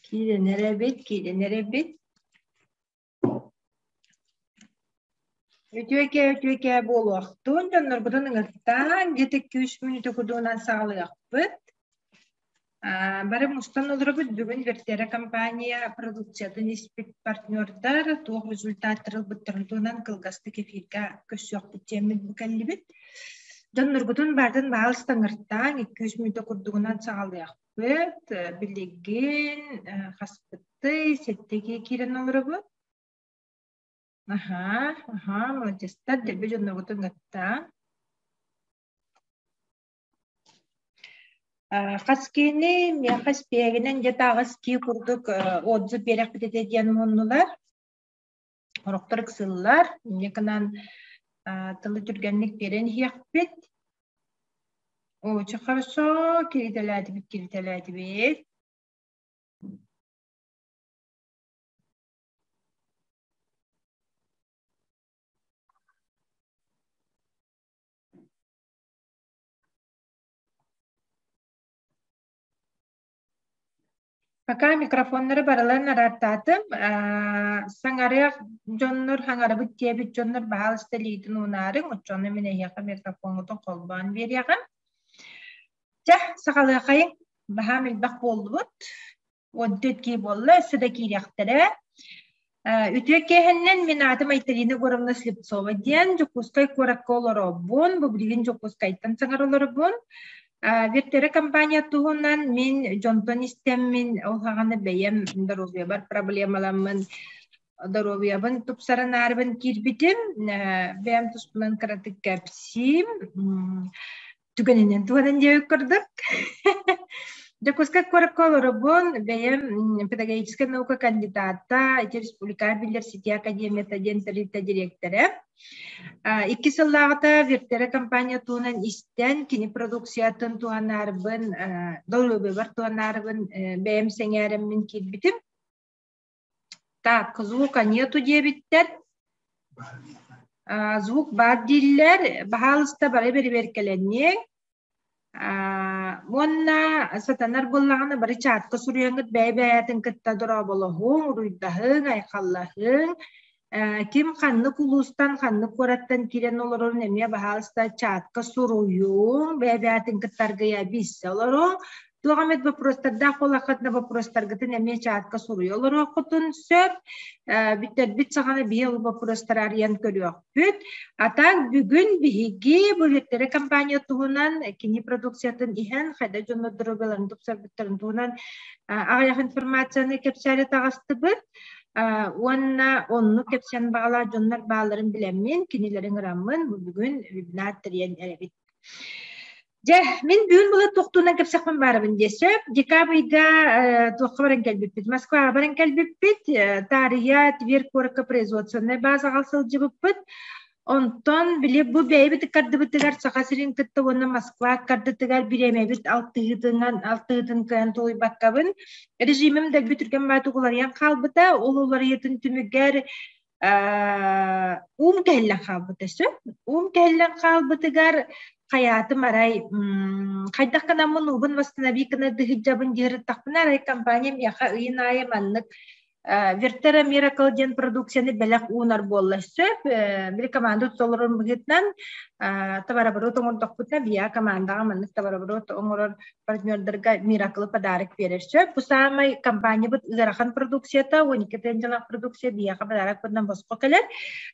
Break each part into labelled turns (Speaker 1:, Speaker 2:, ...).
Speaker 1: Киирэн эрэбит, киирэн эрэбит. Үтүөкээ, үтүөкээ буолуохтун, дьонноргутун ыҥыртаан, где-то 2-3 мүнүүтэ курдугунан саҕалыахпыт. Бары мустан олоробут бүгүн Вертера компания продукциятын испит партнердар туох результаттар ылбыттарын туһунан кылгастык эфиргэ көрсүөхпүт диэммит бу кэллибит. Дьонноргутун баарын баһаалыста ыҥыртааҥ, 2-3 мүнүүтэ курдугунан саҕалыахпыт. Билигин хаспытый, сэттигэ киирэн олоробут. Аһаа, аһаа, маладьыастар, дэлби дьонноргутун ыҥыртааҥ. Хас киһини миэхэ испиэһэгинэн дьэ таҕыс кии курдук отзыв биэрэхпит этэ диэн муннулар. Сорохтор ыксыыллар, инньэ гынан тылы түргэнник биэрэн иһиэхпит. Очень хорошо, киритэлээтибит, киритэлээтибит. Пока микрофоннары барыларын араартаатым. Саҥарыах дьоннор, саҥарабыт диэбит дьоннор баһаалыста илиитин уунаарыҥ, оччону мин эһиэхэ микрофоҥҥутун холбоон биэриэҕим. Чэ, саҕалыахайыҥ. Баһаам элбэх буоллубут. 14 киһи буолла, өссө да киириэхтэрэ. Үтүө киэһэннэн мин аатым Айталина Егоровна Слепцова диэн Дьокуускай куоракка олоробун. Бу билигин Дьокуускайтан саҥара олоробун. Вертера компания туһунан мин дьонтон истэммин, ол хаҕана бэйэм доруобуйабар проблемаламмын, доруобуйабын тупсарынаарыбын киирбитим. Бэйэм туспунан кыратык кэпсиим. Түгэнинэн туһанан диэбит курдук. Дьокуускай куоракка олоробун, бэйэм педагогическай наука кандидата, ити республика биллэр сити академията диэн тэрилтэ дириэктэрэ. Икки сыллааҕыта Вертера компания туһунан истэн, кини продукциятын туһанаарбын, доруобуйабар туһанаарбын бэйэм сэҥээрэммин киирбитим. Так, звука нету диэбиттэр. Звук баар дииллэр. Баһаалыста бары бэрэбиэркэлэниэҥ. Уонна сатанар буоллаҕына бары чатка суруйаҥҥыт бэйэ-бэйэтин кытта дорооболоһуҥ, уруйдаһыҥ, айхаллаһыҥ. Ким ханнык улуустан, ханнык куораттан киирэн олорорун эмиэ баһаалыста чатка суруйуҥ, бэйэ-бэйэтин кытта аргыйа билсэ олоруҥ. Туох эмит боппуруостардаах буоллаххытына боппуруостаргытын эмиэ чатка суруйа олоруоххутун сөп. Бүтэрбит саҕана биһи ол боппуруостары арыйан көрүөхпүт. А так бүгүн биһиги бу Вертера компания туһунан кини продукциятын иһэн хайда дьоннор доруобуйаларын тупсарбыттарын туһунан аҕыйах информацияны кэпсээри таҕыстыбыт. Уонна оннук кэпсээн баҕалаах дьоннор баалларын билэммин, кинилэри ыҥыраммын бу бүгүн вебинар тэрийэн эрэбит. Дьэ, мин бүгүн була туохтуунан кэпсэхпин баарабын диэ сөп. Декабрьга туохха баран кэлбиппит? Москваҕа баран кэлбиппит. Таарыйа Тверь куоракка производственнай базаҕа сылдьыбыппыт. Онтон били бу бэйэбит ыккардыбытыгар Саха сирин кытта уонна Москва ыккардытыгар бириэмэбит алтыһыытынан алтыһыытын кыайан тулуйбаккабын. Режимим дэлби түргэн баҕайытык уларыйан хаалбыта. Ол уларыйыытын түмүгэр уум кэһиллэн хаалбыта сөп. Уум кэһиллэн хаалбытыгар хайаатым арай хайдах гынаммын уубун восстанови гына дыһыдьабын диһырыттахпына арай компания миэхэ ыйын аайы маннык Вертера Miracle диэн продукцияны бэлэх уунар буолла сөп. Били команда толорор быһыытынан товарооборот оҥордохпутуна биһиэхэ командаҕа маннык товарооборот оҥорор партнердарга Miracle подарок биэрэр сөп. Бу саамай компаниябыт ыарахан продукцията, 12 тыһыынчалаах продукция биһиэхэ подарок быһыытынан босхо кэлэр.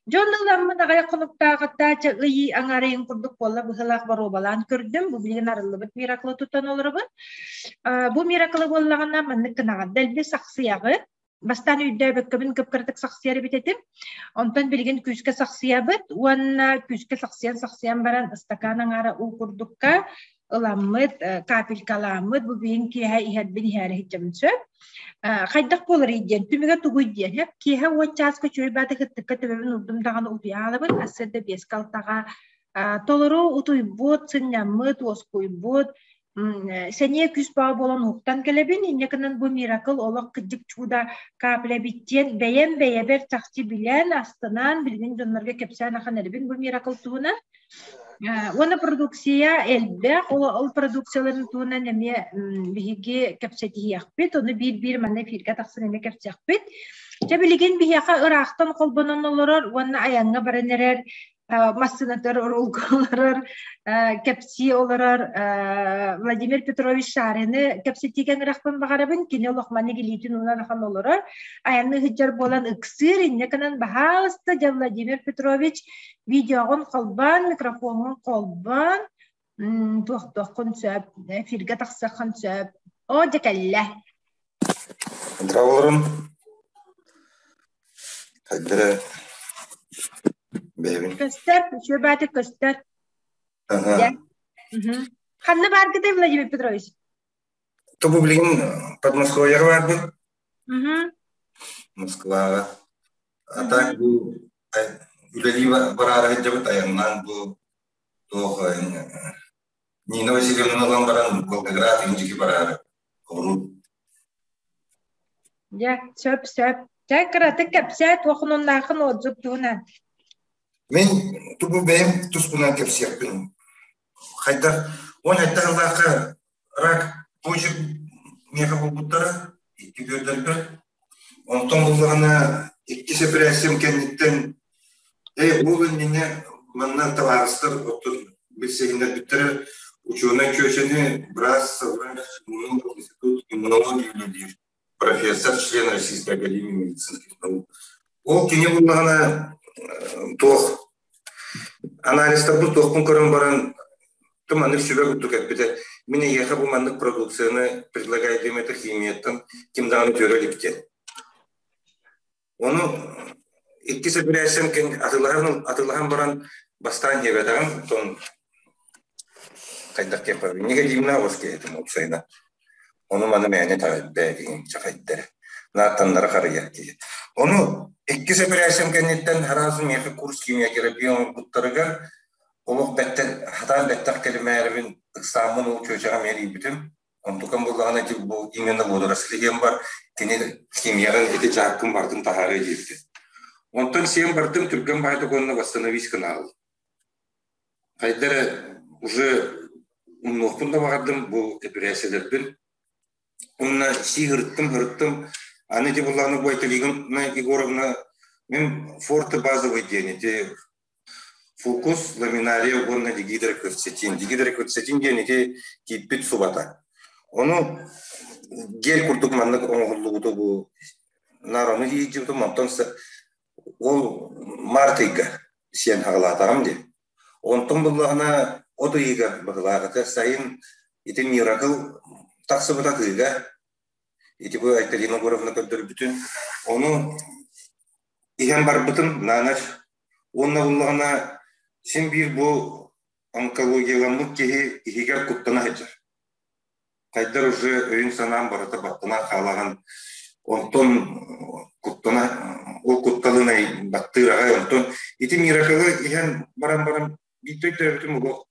Speaker 1: Дьон ыламмын аҕыйах хонуктааҕыта чэ ый аҥарайын курдук буолла быһыылаах боруобалаан көрдүм. Бу билигин арыллыбыт Miracle тутан олоробун. Бу Miracle буоллаҕына маннык гынаҕын. Дэлби сахсыйаҕын. Бастаан өйдөөбөккөбүн кып-кыратык сахсыйар эбит этим. Онтон билигин күүскэ сахсыйабыт уонна күүскэ сахсыйан-сахсыйан баран ыстакаан аҥаара уу курдукка ыламмыт, капелькалааммыт, бу билигин киэһэ иһэрбин иһээри сылдьабын сөп. Хайдах буоларый диэн, түмүгэ тугуй диэн, сөп. Киэһэ уон чааска үчүгэй бааты кыттыкка төбөбүн урдум даҕаны утуйа хаалабын, сарсыарда биэскэ алтаҕа толору утуйбут, сынньаммыт, уоскуйбут, сэниэ күүс баҕа буолан уһуктан кэлэбин. Инньэ гынан бу миракл олох кырдьык чудо капля эбит диэн бэйэм бэйэбэр чахчы билэн, астынан, билигин дьоннорго кэпсээн ахан эрэбин бу миракл туһунан. Уонна продукция элбэх, ол продукцияларын туһунан эмиэ биһиги кэпсэтиһиэхпит, ону биир-биир манна эфиргэ тахсан эмиэ кэпсиэхпит. Дьэ билигин биһиэхэ ыраахтан холбонон олорор уонна айаҥҥа баран эрэр массыынатыгар уруулга олорор, кэпсии олорор Владимир Петрович Шарины кэпсэтиигэ ыҥырахпын баҕарабын. Кини олох маннык илиитин уунан ахан олорор. Айанныы сылдьар буолан ыксыыр, инньэ гынан баһаалыста дьэ Владимир Петрович видеоҕун холбоон, микрофоҥҥун холбоон, туохтуоххун сөп, эфиргэ тахсыаххын сөп. Оо, дьэ кэллэ.
Speaker 2: Здраволорум. Хайдара бэйэбин.
Speaker 1: Көстөр, үчүгэй баатык көстөр.
Speaker 2: Ага.
Speaker 1: Ханна бааргытай Владимир Петрович?
Speaker 2: Тобу билигин Подмосковьеҕа баарбын. Москваҕа. А так бу үлэлии бараары сылдьабыт айаннаан бу туох Нина Васильевнаны ылан баран Волгоград индики бараары олоруу.
Speaker 1: Дьэ, сөп сөп. Дьэ, кыратык кэпсээ туохунуннаахын отзыв туһунан.
Speaker 2: Мин тубу бэйэм туспунан кэпсиэхпин. Хайдах уон сэттэ сыллаахха рак почек миэхэ булбуттара икки көрдөрбөр. Онтон буллаҕына иккис эпэрээссийэм кэнниттэн ээ ол иннинэ манна табаарыстар оттон билсиһиннэрбиттэрэ учуонай чүөчэни быраас врач институт иммунологии үлэлиир профессор, член Российской академии медицинских наук. Ол кини буллаҕына туох анализтарбын туохпун көрөн баран тым маннык сүбэ курдук эппитэ. Мин эйиэхэ бу маннык продукцияны предлагаю диэм этэ химияттан ким даҕаны көрө илик диэн. Ону иккис эпэрээссийэм атыылаһан, атыылаһан баран бастаан диэбэтэҕим, оттон хайдах диэххэ негативнай оҕус киһитим уопсайынан. Ону маны мээнэ итэҕэйбэт чахайдара, нааттаннара харыйар киһи. Ону иккис эпэрээссийэм кэнниттэн сразу миэхэ курс химиотерапия оҥорбуттарыгар олох бэттэх, хатаан бэттэх кэлимээрибин ыксааммын ол чүөчэҕэ мэрийбитим. Онтукам буоллаҕына ити бу именно водоросли диэн бар, кини химияҕын ити дьааккын бартын таһаарыа диэбитэ. Онтон сиэн бардым түргэн баайдык уонна восстановись гынаал. Хайда эрэ уже умнуохпун да баҕардым бу эпэрээссийэлэрбин. Уонна сии ырыттым ырыттым. Аны ити буоллаҕына бу Айталина Егоровна мин форте базовый диэн ити Фукус, ламинария уонна дигидрокверцетин. Дигидрокверцетин диэн ити киирбит субата. Ону гель курдук маннык оҥоһуллубуту бу наар ону иһдьибитим, онтон ол март ыйга сиэн хаҕылаатаҕым дии. Онтон буллаҕына от ыйыгар быһылааҕыта сайын ити миракл тахсыбыт атыыга ити бу Айталина Егоровна көрдөрбүтүн ону иһэн барбытым на ночь Уонна буллаҕына син биир бу онкологияламмыт киһи иһигэр куттана сылдьар. Хайдар уже өйүн-санаан барыта баттанан хаалаҕын, онтон куттана ол кутталын баттыыр аҕай, онтон ити миракылы иһэн баран баран биирдэ өйдөөбүтүм олох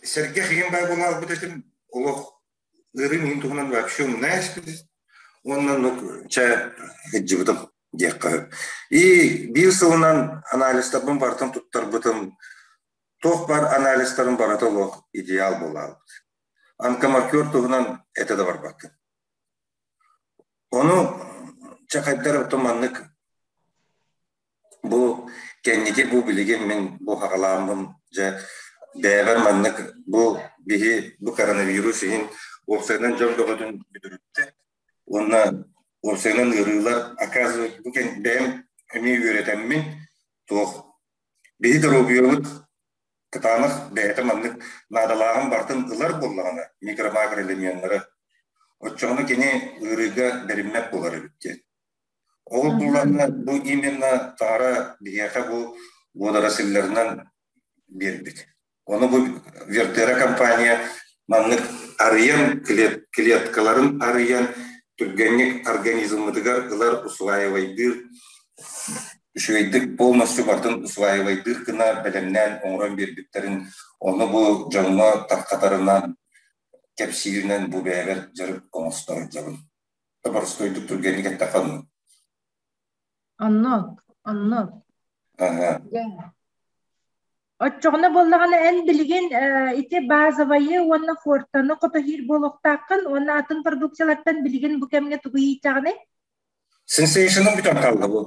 Speaker 2: сэргэх иһин баар буола албыт этим олох ыарыым иһин туһунан вообще умна испит уонна ну чэ сылдьыбытым диэххэ сөп. И биир сылынан анализтарбын барытын туттарбытым, туох баар анализтарым барыта олох идеал буолаабыт. Онкомаркер туһунан этэ да барбаккын. Ону чахайдар оттон маннык бу кэнники бу билигин мин бу хаҕалааммын дьэ бэйэбэр маннык бу биһи бу коронавирус иһин уопсайынан дьон бөҕөтүн бүдүрүттэ уонна уопсайынан ыарыылар оказывается бу бэйэм эмиэ үөрэтэммин туох биһи доруобуйабыт кытаанах бэйэтэ маннык наадалааҕын барытын ылар буоллаҕына микро-макроэлеменнары оччоҕуна кини ыарыыга бэриммэт буолар эбит диэн. Ол буллаҕына бу именно таара биһиэхэ бу водорослларынан биэрбит. Ону бу Вертера компания маннык арыйан, клеткаларын арыйан, түргэнник организммытыгар ылар усваивайдыыр, үчүгэйдик полностью барытын усваивайдыыр гына бэлэмнээн оҥорон биэрбиттэрин, ону бу дьоҥҥо тархатарынан, кэпсииринэн бу бэйэбэр дьарык оҥостор дьабын. Боростуойдук түргэнник эттэххэ оннук.
Speaker 1: Оннук, оннук.
Speaker 2: Аха.
Speaker 1: Оччоҕуна буоллаҕына эн билигин ити базовайы уонна фортаны хотоһиир буолуохтааххын уонна атын продукциялартан билигин бу кэмҥэ тугу иитэҕиний?
Speaker 2: Сенсейшеным бүтэн хаалла бу.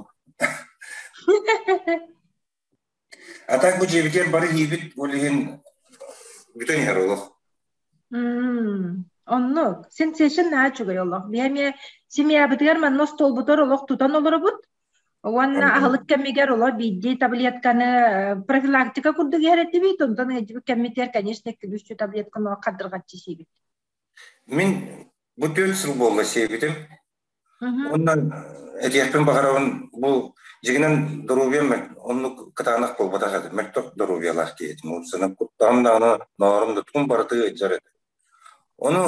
Speaker 2: А так бу дьиэбитигэр бары иибит ол иһин бүтэн иһэр олох.
Speaker 1: Оннук. Сенсейшн наһаа үчүгэй олох. Биһи эмиэ семьябытыгар манна остуолбутугар олох тутан олоробут. Уонна аһылык кэмигэр олор биирдии таблетканы профилактика курдук иһэр этибит, онтон ыалдьыбыт кэммитигэр, конечно, икки-үс таблетканы хардырҕаччы сиибит.
Speaker 2: Мин бу 4 сыл буолла сиэбитим. Онон этиэхпин баҕарабын бу дьиҥинэн доруобуйам оннук кытаанах буолбатах этэ. Мөлтөх доруобуйалаах киһи этим. Ол куттаҕым даҕаны, ноорум да тугум барыта ыалдьар этэ. Ону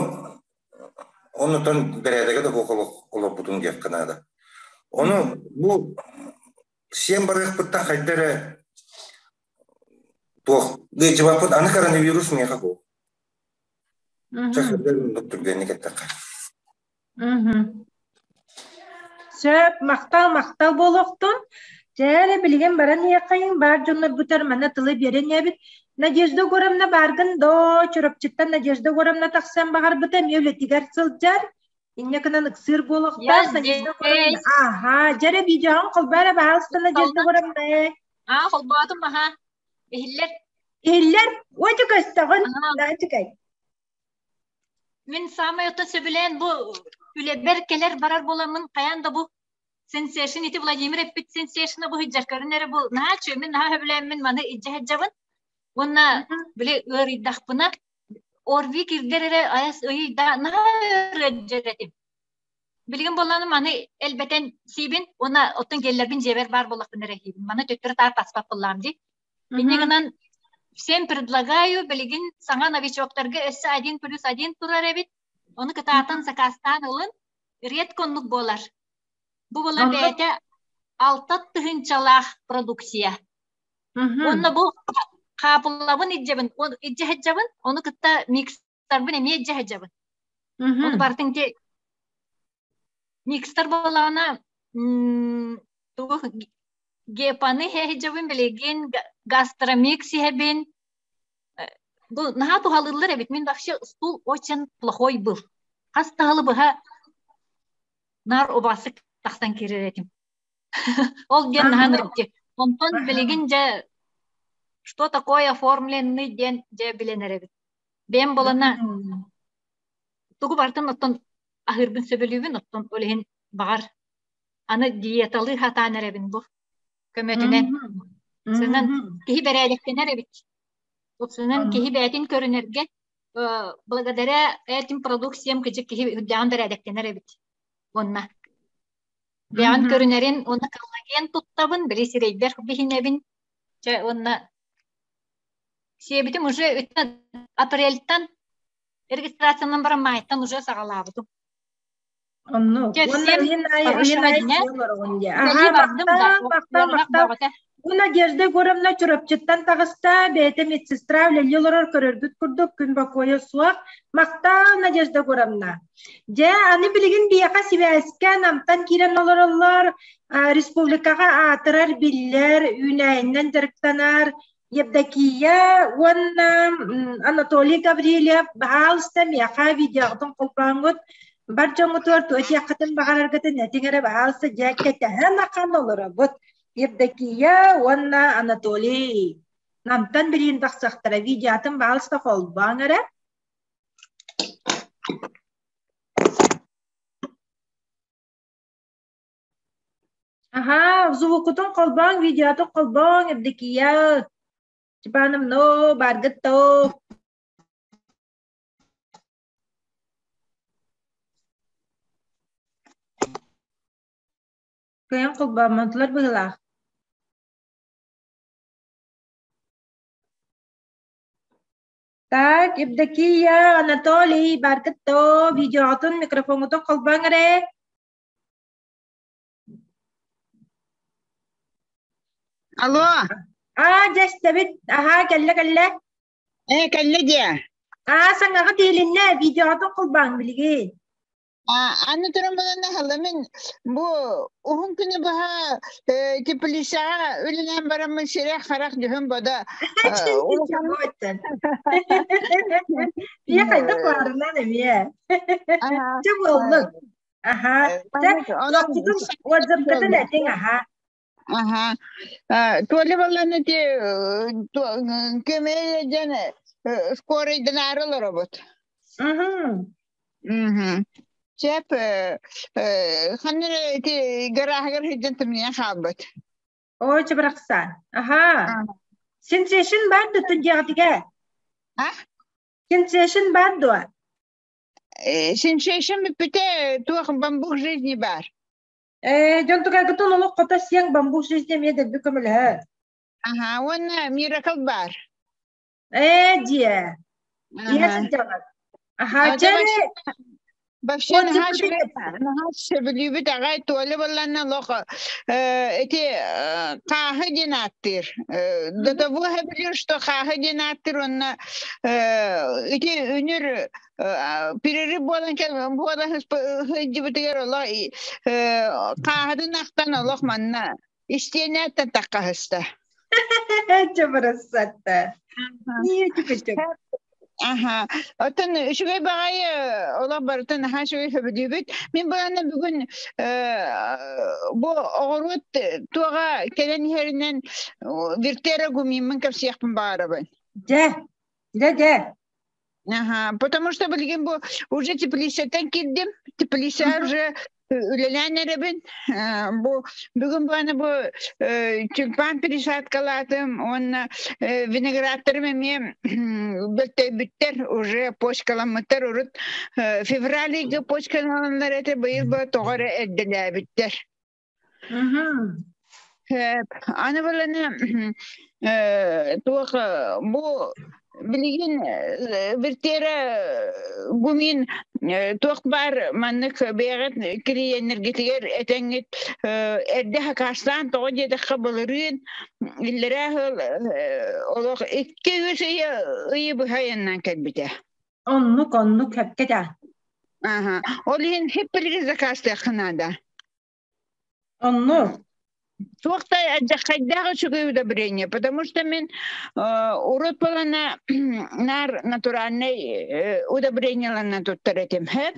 Speaker 2: оннуттан бэрээдэгэ да суох олорбутум диэххэ наада. Ону бу сиэн барыахпыттан хайда эрэ туох ыалдьыбаппыт аны коронавирус миэхэ суох. Түргэнник эттэххэ.
Speaker 1: Сөп, махтал, махтал буолуохтун. Дьэ, билигин баран иһиэххэйиҥ, баар дьоннорбутар манна тылы биэрэн иһэбит. Надежда Егоровна бааргын доо, Чурапчыттан Надежда Егоровна тахсан баҕарбыта, эмиэ үлэтигэр сылдьар. Инньэ гынан ыксыыр буолуохтаах Надежда Егоровна. Аха, дьэ эрэ видеоҕын холбоо эрэ, баһаалыста Надежда Егоровна.
Speaker 3: Аа, холбоотум, аха. Иһиллэр.
Speaker 1: Иһиллэр? Уоту көстөҕүн. Наачыкай.
Speaker 3: Мин саамай оттон сөбүлээн бу үлэбэр кэлэр барар буоламмын хайаан да бу сенсейшн ити Владимир эппит сенсейшна бу сылдьар көрүн эрэ бу наһаа үчүгэй мин наһаа сөбүлээммин маны илдьэ сылдьабын уонна били ыарыйдахпына ОРВИ кирдэр эрэ айас ыйда наһаа ыарыйдьар этим. Билигин буоллаҕына маны элбэтэн сиибин уонна оттон геллэрбин дьиэбэр баар буоллахпына эрэ сиибин. Маны төттөрү таах таспат буоллаҕым дии. Инньэ гынан всем предлагаю билигин саҥа новичоктарга өссө 1+1 турар эбит. Ону кытаатан сакаастаан ылын. Редко оннук буолар. Бу буолар бэйэтэ 6 тыһыынчалаах продукция. Уонна бу хаапылабын илдьэбин, илдьэ сылдьабын, ону кытта микстарбын эмиэ илдьэ сылдьабын. Ону барытын ити микстар буоллаҕына тугу Гепаны иһэбин билигин гастромикс иһэбин. Бу наһаа туһалыыллар эбит. Мин вообще стул очень плохой был. Хас таһылы быһа наар убаасык тахсан киирэр этим. Ол диэн наһаа ынырык Онтон билигин дьэ что такое оформленный диэн дьэ билэн эрэбит. Бэйэм буолана тугу барытын оттон аһыырбын сөбүлүүбүн, оттон ол иһин баҕар аны диеталыы сатаан эрэбин бу көмөтүнэн. Сынан киһи бэрээдэктэнэр эбит. Сынан киһи бэйэтин көрүнэргэ благодаря этим продукциям кыдьык киһи үрдээҕин бэрээдэктэнэр эбит. Уонна бэйэҕин көрүнэрин уонна коллаген туттабын, били сирэйбэр биһинэбин. Чэ уонна сиэбитим уже апрельтан регистрациянан баран маайтан уже саҕалаабытым.
Speaker 1: Оннук. Уонна ыйын аайы ыйын аайы олороҕун дии. Аха, махтал, махтал, махтал. Бу Надежда Егоровна Чурапчыттан таҕыста, бэйэтэ медсестра үлэлии олорор көрөргүт курдук күн бокуойа суох. Махтал, Надежда Егоровна. Дьэ, аны билигин биһиэхэ сибээскэ Намтан киирэн олороллор, республикаҕа аатырар, биллэр, үүнээйинэн дьарыктанар Евдокия уонна Анатолий Гаврильев, баһаалыста миэхэ видеоҕытын холбооҥҥут бар дьоҥҥутугар туох этиэххитин баҕараргытын этиҥ эрэ баһаалыста дьэ кэтэһэн ахан олоробут. Евдокия уонна Анатолий Намтан билигин тахсыахтара видеотын баһаалыста холбооҥ эрэ. Аһаа, звукутун холбооҥ, видеотун холбооҥ, Евдокия Степановна, бааргыт доо? Кыайан холбооммотулар быһыылаах. Так, Евдокия, Анатолий, бааргыт доо? Видеоҕутун, микрофоҥҥутун холбооҥ эрэ.
Speaker 4: Алло.
Speaker 1: Аа, дьэ истэбит. Аһаа, кэллэ кэллэ.
Speaker 4: Ээ, кэллэ диэ.
Speaker 1: Аа, саҥаҕыт иһилиннэ, видеоҕутун холбооҥ билигин.
Speaker 4: Аны туран балана халамин бу уһун күнү баһа теплицаҕа үлэлээн бараммын сирэ харах дьүһүн бода улахан
Speaker 1: Ийэ хайдах баарынан эмиэ. Чэ буоллун. Аха. Чэ, туохпутун уордьапкытын этиҥ аха.
Speaker 4: Аха. Туоли балланы ти көмө дьэн скорыйдынаары олоробут. Чэп ханна ити гарааһыгар сылдьан тымныйан хаалбыт.
Speaker 1: Ой, чабырахсан. Аха. Сенсейшн баар да тудьаҕытыга?
Speaker 4: А?
Speaker 1: Сенсейшн баар дуо?
Speaker 4: Сенсейшн бүппүтэ туох бамбук жизни баар.
Speaker 1: Ээ, дьон тугайгытын олох хото сиэҥ бамбук жизни эмиэ дэлби көмөлөһөр.
Speaker 4: Аха, уонна Miracle бар.
Speaker 1: Ээ, дьиэ. Иһэ сылдьаҕыт. Аха, чэ
Speaker 4: Вообще наһаа наһаа сөбүлүүбүт аҕай туола буолланна олох ити хааһы диэн ааттыыр. До того сөбүлүүр, что хааһы диэн ааттыыр уонна ити үнүр перерыв буолан буола сылдьыбытыгар олох хааһытын ахтан олох манна истиэнэттэн таххаһыста.
Speaker 1: Чабырасатта.
Speaker 4: Аха. Оттон үчүгэй баҕайы олох барытын наһаа үчүгэй сөбүлүүбүт. Мин былаана бүгүн бу оҕуруот туоҕа кэлэн иһэринэн виртера гумиммын кэпсиэхпин баҕарабын.
Speaker 1: Дьэ, дьэ, дьэ.
Speaker 4: Ага, потому что билигин бу уже теплицаттан киирдим. Теплица уже үлэлээн эрэбин. Бу бүгүн бааны бу тюльпан пересадкалаатым уонна виноградтарым эмиэ бөлтөйбүттэр уже почкаламмыттар урут февраль ыйга почкалананнар этэ быйыл бу тоҕо эрэ эрдэлээбиттэр. Аны баланы туох бу билигин виртера гумин туох баар маннык бэйэҕит клиеннэргитигэр этэҥҥит эрдэ хакаастаан тоҕо диэтэххэ былырыын иллэрээ сыл олох 2-3 ыйы быһа айаннаан кэлбитэ.
Speaker 1: Оннук, оннук сөпкө да.
Speaker 4: Аха. Ол иһин хиппилиги заказтыахха наада.
Speaker 1: Оннук.
Speaker 4: Туох да алдьархайдаах үчүгэй удобрение, потому что мин урут буолана наар натуральнай удобрениеларынан туттар этим хэп.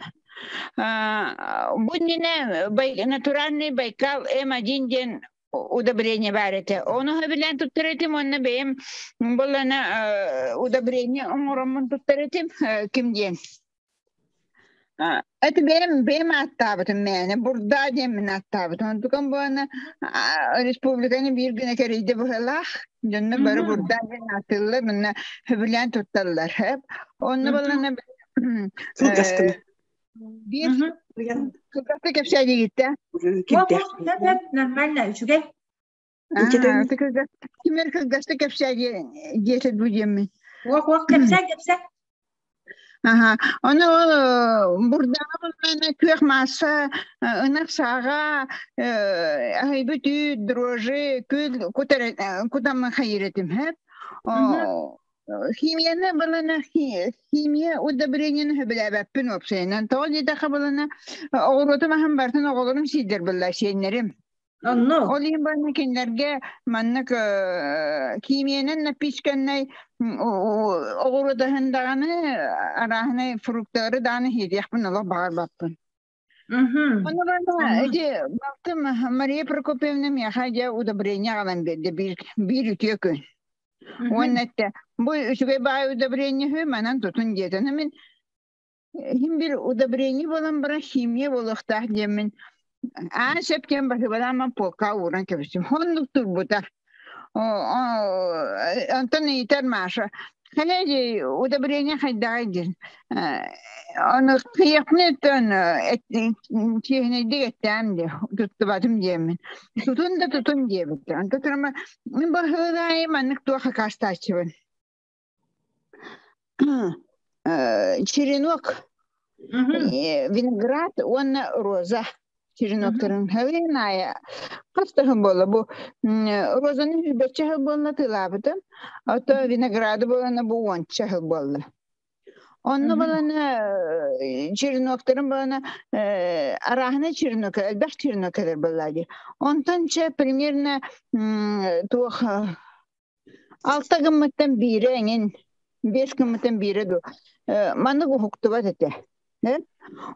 Speaker 4: Бу иннинэ натуральный Байкал М1 диэн удобрение баар этэ. Ону сөбүлээн туттар этим уонна бэйэм буолана удобрение оҥороммун туттар этим ким диэн Это бэйэм ааттаабытым мээнэ Бурдаа диэммин ааттаабытым. Онтукам буолана республиканы биир гына кэрийдэ быһыылаах. Дьонно бары Бурдаа диэн ааттыыллар, манна сөбүлээн тутталлар. Онно буолана
Speaker 5: Кылгастык.
Speaker 4: Биир кылгастык кэпсээ диигиттэ.
Speaker 1: Нормально, үчүгэй.
Speaker 4: Кимер кылгастык кэпсээ диэтэ бу диэммин.
Speaker 1: Уох, уох, кэпсээ, кэпсээ.
Speaker 4: Аха. Ону ол бурдаҕа буллаҕына күөх маасса, ынах сааҕа, аһыйбыт үүт, дрожжи, күл кутаммын хайыыр этим һэп. Химияны балана химия удобрениены сөбүлээбэппин уопсайынан. Тоҕо диэтэххэ балана оҕуруотум аһын барытын оҕолорум сиирдэр буолла сиэннэрим.
Speaker 1: Онно.
Speaker 4: Ол иһин баны кинилэргэ маннык химиянан напичканнай оҕуруот аһын даҕаны арааһынай фрукталары даҕаны иһириэхпин олох баҕарбаппын. Ону бана ити балтым Мария Прокопьевна миэхэ дьэ удобрение аҕалан биэрдэ биир биир үтүө күн. Уонна эттэ бу үчүгэй баай удобрение үһү манан тутун диэтэ. Мин Иһин бир удобрение буолан баран химия буолуохтаах диэммин аан сөп диэн баһыыбалаан полка ууран кэбистим. Оннук турбута. Онтон ыйытар Маша, Ханай удобрение хайдаҕай диэн. Ону кыйахпын чиэһинэйдик эттэм диэ, туттубатым диэммин. Тутун да тутун диэбиттэр. Онтон турама мин баһыылаайы маннык туох акаастааччыбын. Черенок, виноград уонна роза череноктарын хавиная хас да буолла бу розаны сүүрбэччэ сыл буолла тыылаабытым, ото винограды буолана бу уонча сыл буолла. Онно балана черенокторым балана арааһына черенок, элбэх черенок кэлэр буолла дии. Онтон чэ примерно туох алта гыммыттан биирэ эҥин, биэс гыммыттан биирэ дуу. Маннык уһуктубат этэ.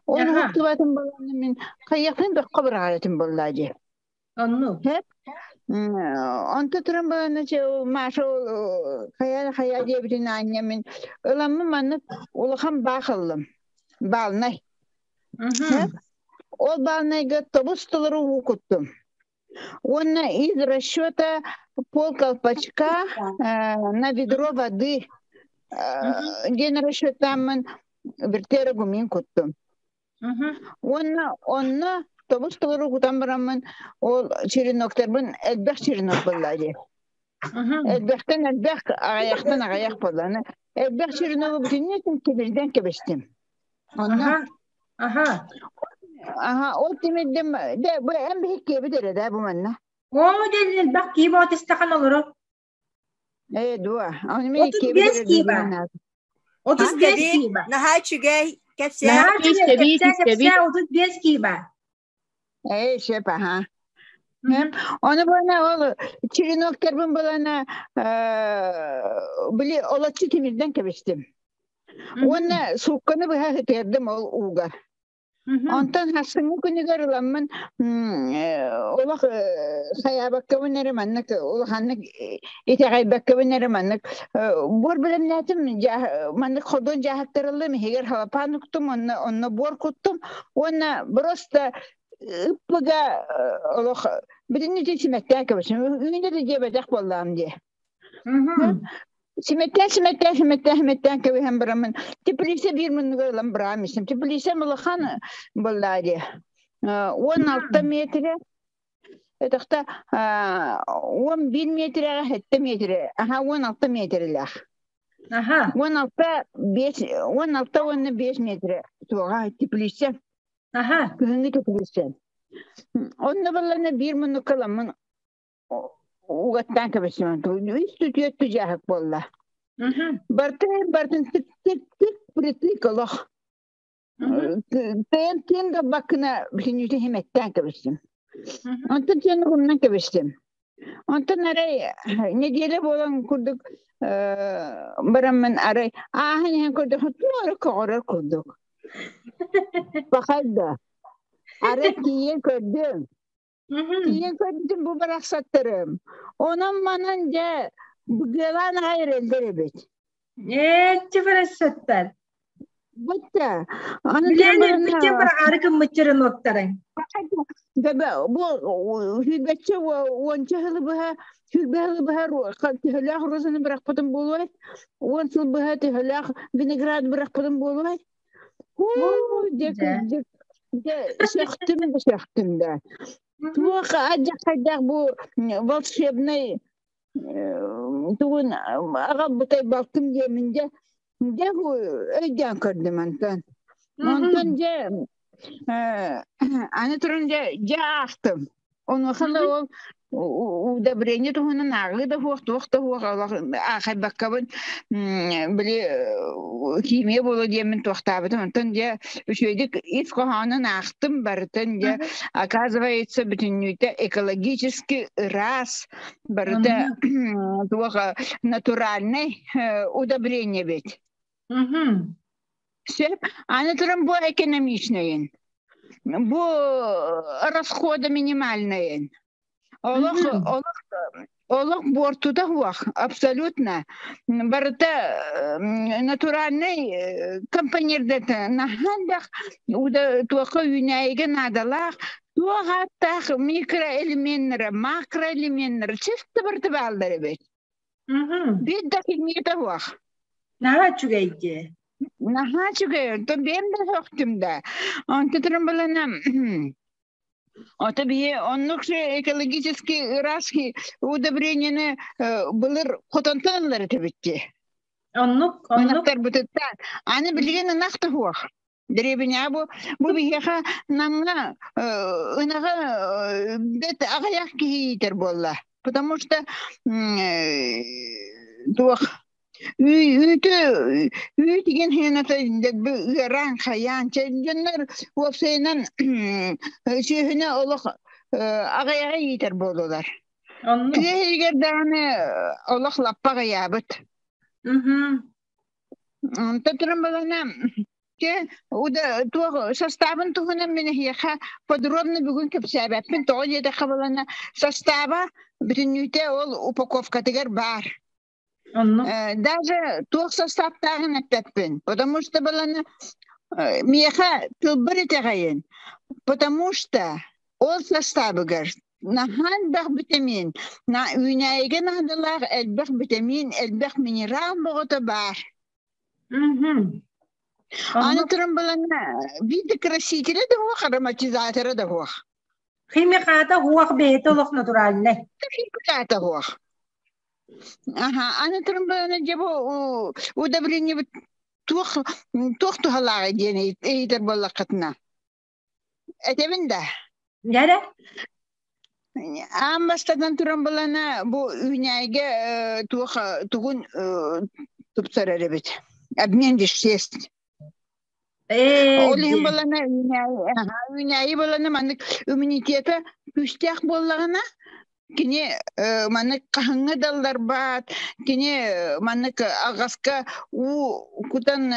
Speaker 4: Ол уһуктубатын баланы мин хайыахпын бөххө быраҕар этим буолла дии.
Speaker 1: Онну.
Speaker 4: Онто туран баланы Маша хайа хайа диэбитин аанньа мин ыламмын маннык улахан баах ыллым. Баалнай. Ол баалнайга тобус толору уу куттум. Уонна из расчета пол колпачка на ведро воды диэн расчеттааммын вертера гумин куттум. Уонна онно тобус толору кутан бараммын ол череноктарбын элбэх черенок буолла дии. Элбэхтэн элбэх, аҕыйахтан аҕыйах буолла. Элбэх череногу бүтүннүү тимирдэн кэбистим. Онно
Speaker 1: Аха.
Speaker 4: Аха, ол тимирдим, дэ бу эн биһиккиэбит эрэ да бу манна.
Speaker 1: Оо, диэн элбэх кии боот истахан олорор.
Speaker 4: Ээ, дуо. Аны мен
Speaker 1: Отут
Speaker 4: иккиэбит
Speaker 1: биэс
Speaker 4: эрэ
Speaker 1: кииба.
Speaker 4: дуу
Speaker 1: 35
Speaker 6: Истэбит,
Speaker 1: кииба.
Speaker 6: наһаа үчүгэй, кэпсээ.
Speaker 1: Наһаа үчүгэй,
Speaker 5: Истэбит,
Speaker 1: кэпсээ,
Speaker 5: истэбит.
Speaker 1: кэпсээ, 35 кииба.
Speaker 4: Ээ, сөп, аха. Оны буона ол череноктербин булана били олоччу тимирден кэбистим. Уонна суукканы быһа ытыардым ол ууга. Онтон хассыҥҥы күнүгэр ыламмын олох хайаабаккабын эрэ маннык улаханнык итэҕэйбэккэбин эрэ маннык буор бэлэмнээтим маннык ходун дьааһыктарыллым иһигэр халапаан уктум онно онно буор куттум уонна просто ыппыга олох бүтүннүү симэттээн кэбистим үүнэ да диэбэтэх буоллаҕым дии. Симэттээн, симэттээн, симэттээн, симэттээн кэбиһэн бараммын, теплица биир муннугар ылан быраам истим. Теплицам улахан буоллаа дии. 16 метрэ, этахта 11 метрэҕэ 7 метрэ, аха 16 метрэлээх. 16 5 16 уонна 5 метрэ туоҕа теплица. Күһүҥҥү теплица. Онно баллана биир муннукка ыламмын угаттаан кэбистим. Үс түөрт дьааһык буолла. Бартын бартын тик тик тик притык олох. Тыын тыын да баккына бүтүннүүтэ химэттээн кэбистим. Онтон тыын угуннан кэбистим. Онтон арай неделя буолан курдук бараммын арай ааһан иһэн курдук туора көҕөрөр курдук. Пахайда. Арай тиийэн көрдүм. Тиийэн көрдүм бу барахсаттарым. Онон манан дьэ быгыалаан аҕай эрэллэр эбит.
Speaker 1: Эччи барахсаттар.
Speaker 4: Бутта. Аны
Speaker 1: Билэн өлбүччэ быраҕаары гыммытчырын уоттарыҥ.
Speaker 4: Бу сүүрбэччэ уонча сылы быһа сүүрбэ сылы быһа төһөлөөх розаны бырахпытым буолуой? Уон сыл быһа төһөлөөх виноград бырахпытым буолуой? Уу, дьэ кырдьык, дьэ сөхтүм да сөхтүм да. Туох адьахайдаах бу волшебнай тугун аҕалбытай балтым диэмин дьэ дьэ өйдөөн көрдүм онтон. Онтон дьэ аны туран дьэ дьэ аахтым. Онуоха да ол удобрение туһунан ааҕыы да суох, туох да суох аахайбаккабын били химия буолуо диэммин туохтаабытым. Онтон дьэ үчүгэйдик ис хоһоонун аахтым барытын дьэ оказывается бүтүннүүтэ экологически ыраас барыта туох натуральный удобрение эбит. Сөп. Аны туран бу экономичнайын. Бу расхода минимальнайын. Олох, олох, олох буортута суох, абсолютно. Барыта натуральный компонердата наһаа туохха үүнээйигэ наадалаах туох ааттаах микроэлеменнэрэ, макроэлеменнэрэ чисто барыта бааллар эбит. Биир да химията суох.
Speaker 1: Наһаа үчүгэй дии.
Speaker 4: Наһаа үчүгэй. Онтон бэйэм да сөхтүм да. Онтон туран балана Ото биһи оннук экологически ыраас удобрениены былыр хотонтон ылар этибит дии.
Speaker 1: Оннук, оннук.
Speaker 4: Ынахтарбытыттан. Аны билигин ынах да суох. Дэриэбинэҕэ бу бу биһиэхэ Намҥа ынаҕы бэт аҕыйах киһи иитэр буолла. Потому что туох Үүтү үүт игин хыната ыараан хайаан дьоннор уопсайынан сүөһүнү олох аҕыйаҕы иитэр буолулар.
Speaker 1: Оннук.
Speaker 4: Тыа иһигэр даҕаны олох лаппа аҕыйаабыт. Онтон туран балана туох састаабын туһунан мин эһиэхэ подробно бүгүн кэпсээбэппин. Тоҕо диэтэххэ балана састааба бүтүннүүтэ ол упаковкатыгар баар.
Speaker 1: Оннук.
Speaker 4: Даже туох састааптааҕын эппэппин, потому что баланы миэхэ тылбар итэҕэйин, потому что ол састаабыгар наһаа элбэх битэмиин, үүнээйигэ наадалаах элбэх битэмиин, элбэх минерал боҕото баар. Аны
Speaker 1: Оннук.
Speaker 4: туран балана биир красителэ да суох, ароматизатора да суох.
Speaker 1: Химиката уох бэйэтэ олох натуральнай.
Speaker 4: Химиката суох. Аха, аны туран баран дьэ бу удобрениебыт туох туох туһалааҕый диэн ыйытар буоллаххытына. Этэбин да.
Speaker 1: Дьэ
Speaker 4: Аан бастатан туран булана бу үүнээйгэ туох тугун тупсарар эбит. Обмен веществ.
Speaker 1: Ээ
Speaker 4: Ол иһин
Speaker 1: диэн.
Speaker 4: балана үүнээйи, аха, үүнээйи балана маннык иммунитета күүстээх буоллаҕына, кини маннык хаһыҥҥа далларбаат, кини маннык аҕаска уу кутан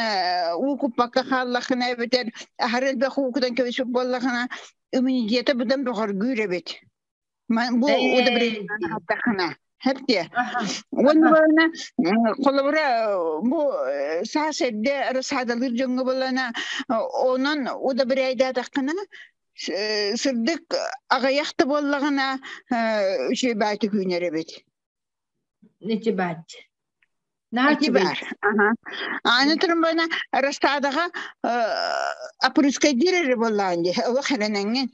Speaker 4: уу куппакка хааллаххына эбэтэр аһары элбэх уу кутан кэбиспит буоллахына, иммунитета быдан бөҕөргүүр эбит. Бу
Speaker 1: Ээ
Speaker 4: удобрениены
Speaker 1: диэн.
Speaker 4: аһаттаххына хэптиэ.
Speaker 1: Аха.
Speaker 4: Уонна
Speaker 1: Аха.
Speaker 4: балана холобура бу саас эрдэ рассадалыыр дьоҥҥо балана онон удобряйдаатаххына сырдык аҕыйах да буоллаҕына үчүгэй баайты күүнэр эбит.
Speaker 1: Ити бааччы. Наһаа
Speaker 4: Ити
Speaker 1: үчүгэй.
Speaker 4: баар. Аха. Аны туран рассадаҕа опрыскайдыыр эрэ буоллаҕын дии, олох эрэнэҥҥин.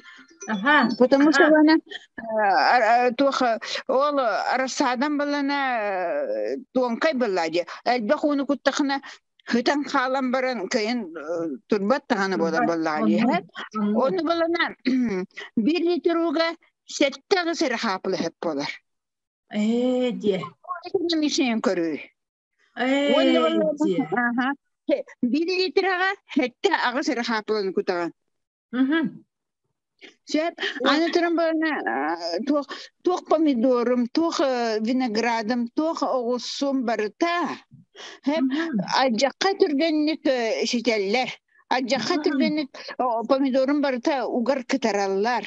Speaker 1: Аха.
Speaker 4: Потому что
Speaker 1: Аха.
Speaker 4: она туох ол рассадан балана туонкай была дии. Элбэх ууну куттахына хытан хаалан баран кыйын турбат таҕаны буолар
Speaker 1: Турбат.
Speaker 4: буоллаҕа дии.
Speaker 1: Оннук. Оннук.
Speaker 4: Оны балана 1 литр ууга 7 эрэ хаапыла сөп буолар.
Speaker 1: Ээ диэ.
Speaker 4: Мишен көрүү. Уонна
Speaker 1: Ээ диэ.
Speaker 4: аха 1 литраҕа 7-8 эрэ хаапыланы кутаҕын. Сөп. Аны туран барана туох туох помидорум, туох виноградым, туох оҕуссум барыта. Хэп алдьахха түргэнник ситэллэр. Алдьахха түргэнник помидорум барыта угар кытараллар.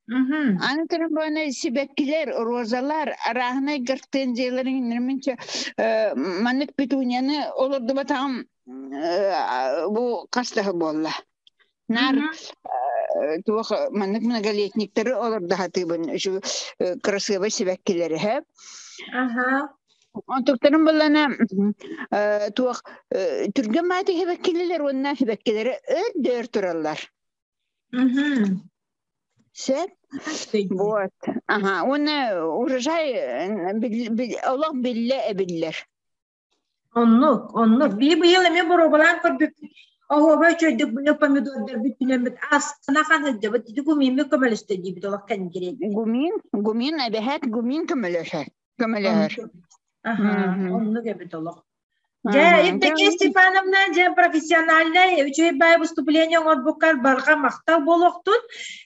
Speaker 4: Аны туран барана сибэккилэр, розалар, арааһынай гортензиялар иҥнэрминчэ маннык петунияны олордубатаҕым бу хас да буолла. Наар туох маннык многолетниктары олордоһатыыбын үчү красивый сибэккилэри һэ. Онтуктарын буллана туох түргэн маати сибэккилилер уонна сибэккилэри өр тураллар. Сөп. Вот. Ага. Уонна урожай олох биллэ эбиллэр.
Speaker 1: Оннук, оннук. Биһи быйыл эмиэ боруобалаан көрбүппүт. Оһуобай үчүгэйдик быйыл помидордарбыт түнэммит астына хаһыддьабыт. Ити гумиммит көмөлөстө диибит олох кэнгириэт.
Speaker 4: Гумин, гумин эбэһээт гумин көмөлөһөр. Көмөлөһөр.
Speaker 1: Оннук. Аха, оннук эбит олох. Дьэ, Евдокия Степановна, дьэ, профессиональнай үчүгэй баай выступление оҥорбуккар барҕа махтал буолуохтун.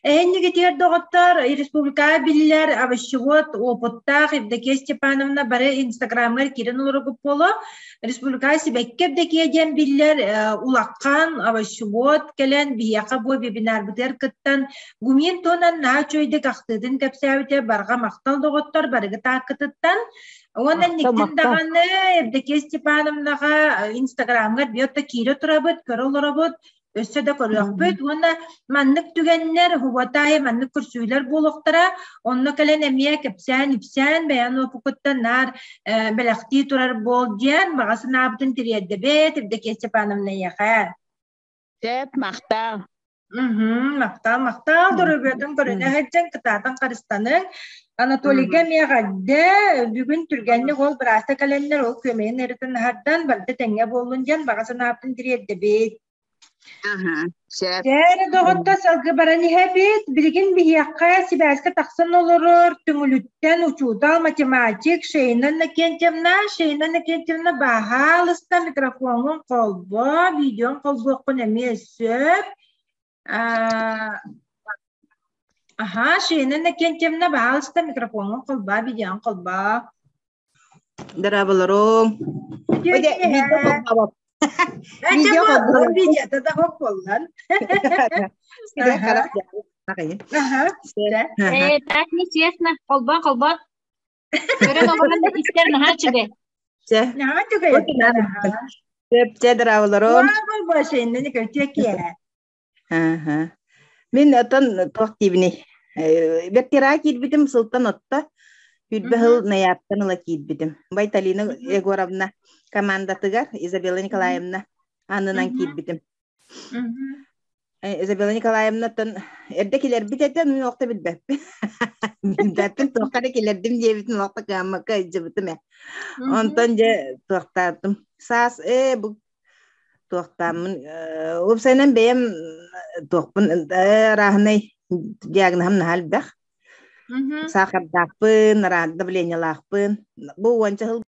Speaker 1: Эһиннигитигэр доҕоттор, республикаҕа биллэр овощевод опыттаах Евдокия Степановна бары инстаграмҥар киирэн олорогут буолуо. Республикаҕа сибэкки Евдокия диэн биллэр улахан овощевод кэлэн биһиэхэ бу вебинарбытыгар кыттан Гумин туһунан наһаа үчүгэйдик ахтыытын кэпсээбитэ барҕа махтал доҕоттор барыгы тааккытыттан. Уонна
Speaker 5: Махтал,
Speaker 1: инниктин
Speaker 5: махтал.
Speaker 1: даҕаны Евдокия Степановнаҕа Инстаграмҥа биота киирэ турабыт, көрө олоробут, өссө да көрүөхпүт. Уонна маннык түгэннэр, уһуотаайы маннык көрсүүлэр буолуохтара. Онно кэлэн эмиэ кэпсээн-ипсээн, бэйэн уопукуттан наар бэлэхтии турар буол диэн баҕа санаабытын тириэрдэбит Евдокия Степановна эйиэхэ.
Speaker 4: Сөп, махтал.
Speaker 1: Махтал, махтал, доруобуйатын көрүнэ сылдьан, кытаатан харыстаныҥ. Анатолийга эмиэ эҕэрдэ, бүгүн түргэнник ол бырааста кэлэннэр ол күөмэйин ыарытын аһардан, барыта тэҥҥэ буоллун диэн баҕа санаабытын тириэрдэбит.
Speaker 4: Аха, сөп.
Speaker 1: Дьэ, доҕотто салгы баран иһэбит. Билигин биһиэхэ сибээскэ тахсан олорор Түҥүлүттэн учуутал, математик Шейна Иннокентьевна. Шейна Иннокентьевна, баһаалыста микрофоҥҥун холбо, видеоҥ холбуоххун эмиэ сөп. Аха, Шейна Иннокентьевна, баһаалыста микрофоҥҥун холбоо, видеоҥ холбоо.
Speaker 5: Дорооболоруҥ. Видео холбообоп.
Speaker 1: Видео да холболлон.
Speaker 3: Э, так нечестно. Холбоон, холбоон. Көрөн олорон истэр наһаа үчүгэй.
Speaker 1: Наһаа үчүгэй.
Speaker 5: Сөп, чэ, дорооболоруҥ. Мин отон туох диибиний? Бэртираа киирбитим сылтан отто. Хүрбэ сыл Найааттан ыла киирбитим. Байталина Егоровна командатыгар Изабелла Николаевна аннынан киирбитим. Изабелла Николаевнаттан эрдэ килэрбит этэ, ну охто билбэппин. Билбэппин, туохха эрэ килэрдим диэбитин охто кыаммакка илдьибитим ээ. Онтон дьэ туохтаатым. Саас ээ бу Туохтааммын уопсайынан бэйэм туохпун арааһынай диагноһым наһаа элбэх. Саахардаахпын, давлениелаахпын. Бу уонча сыл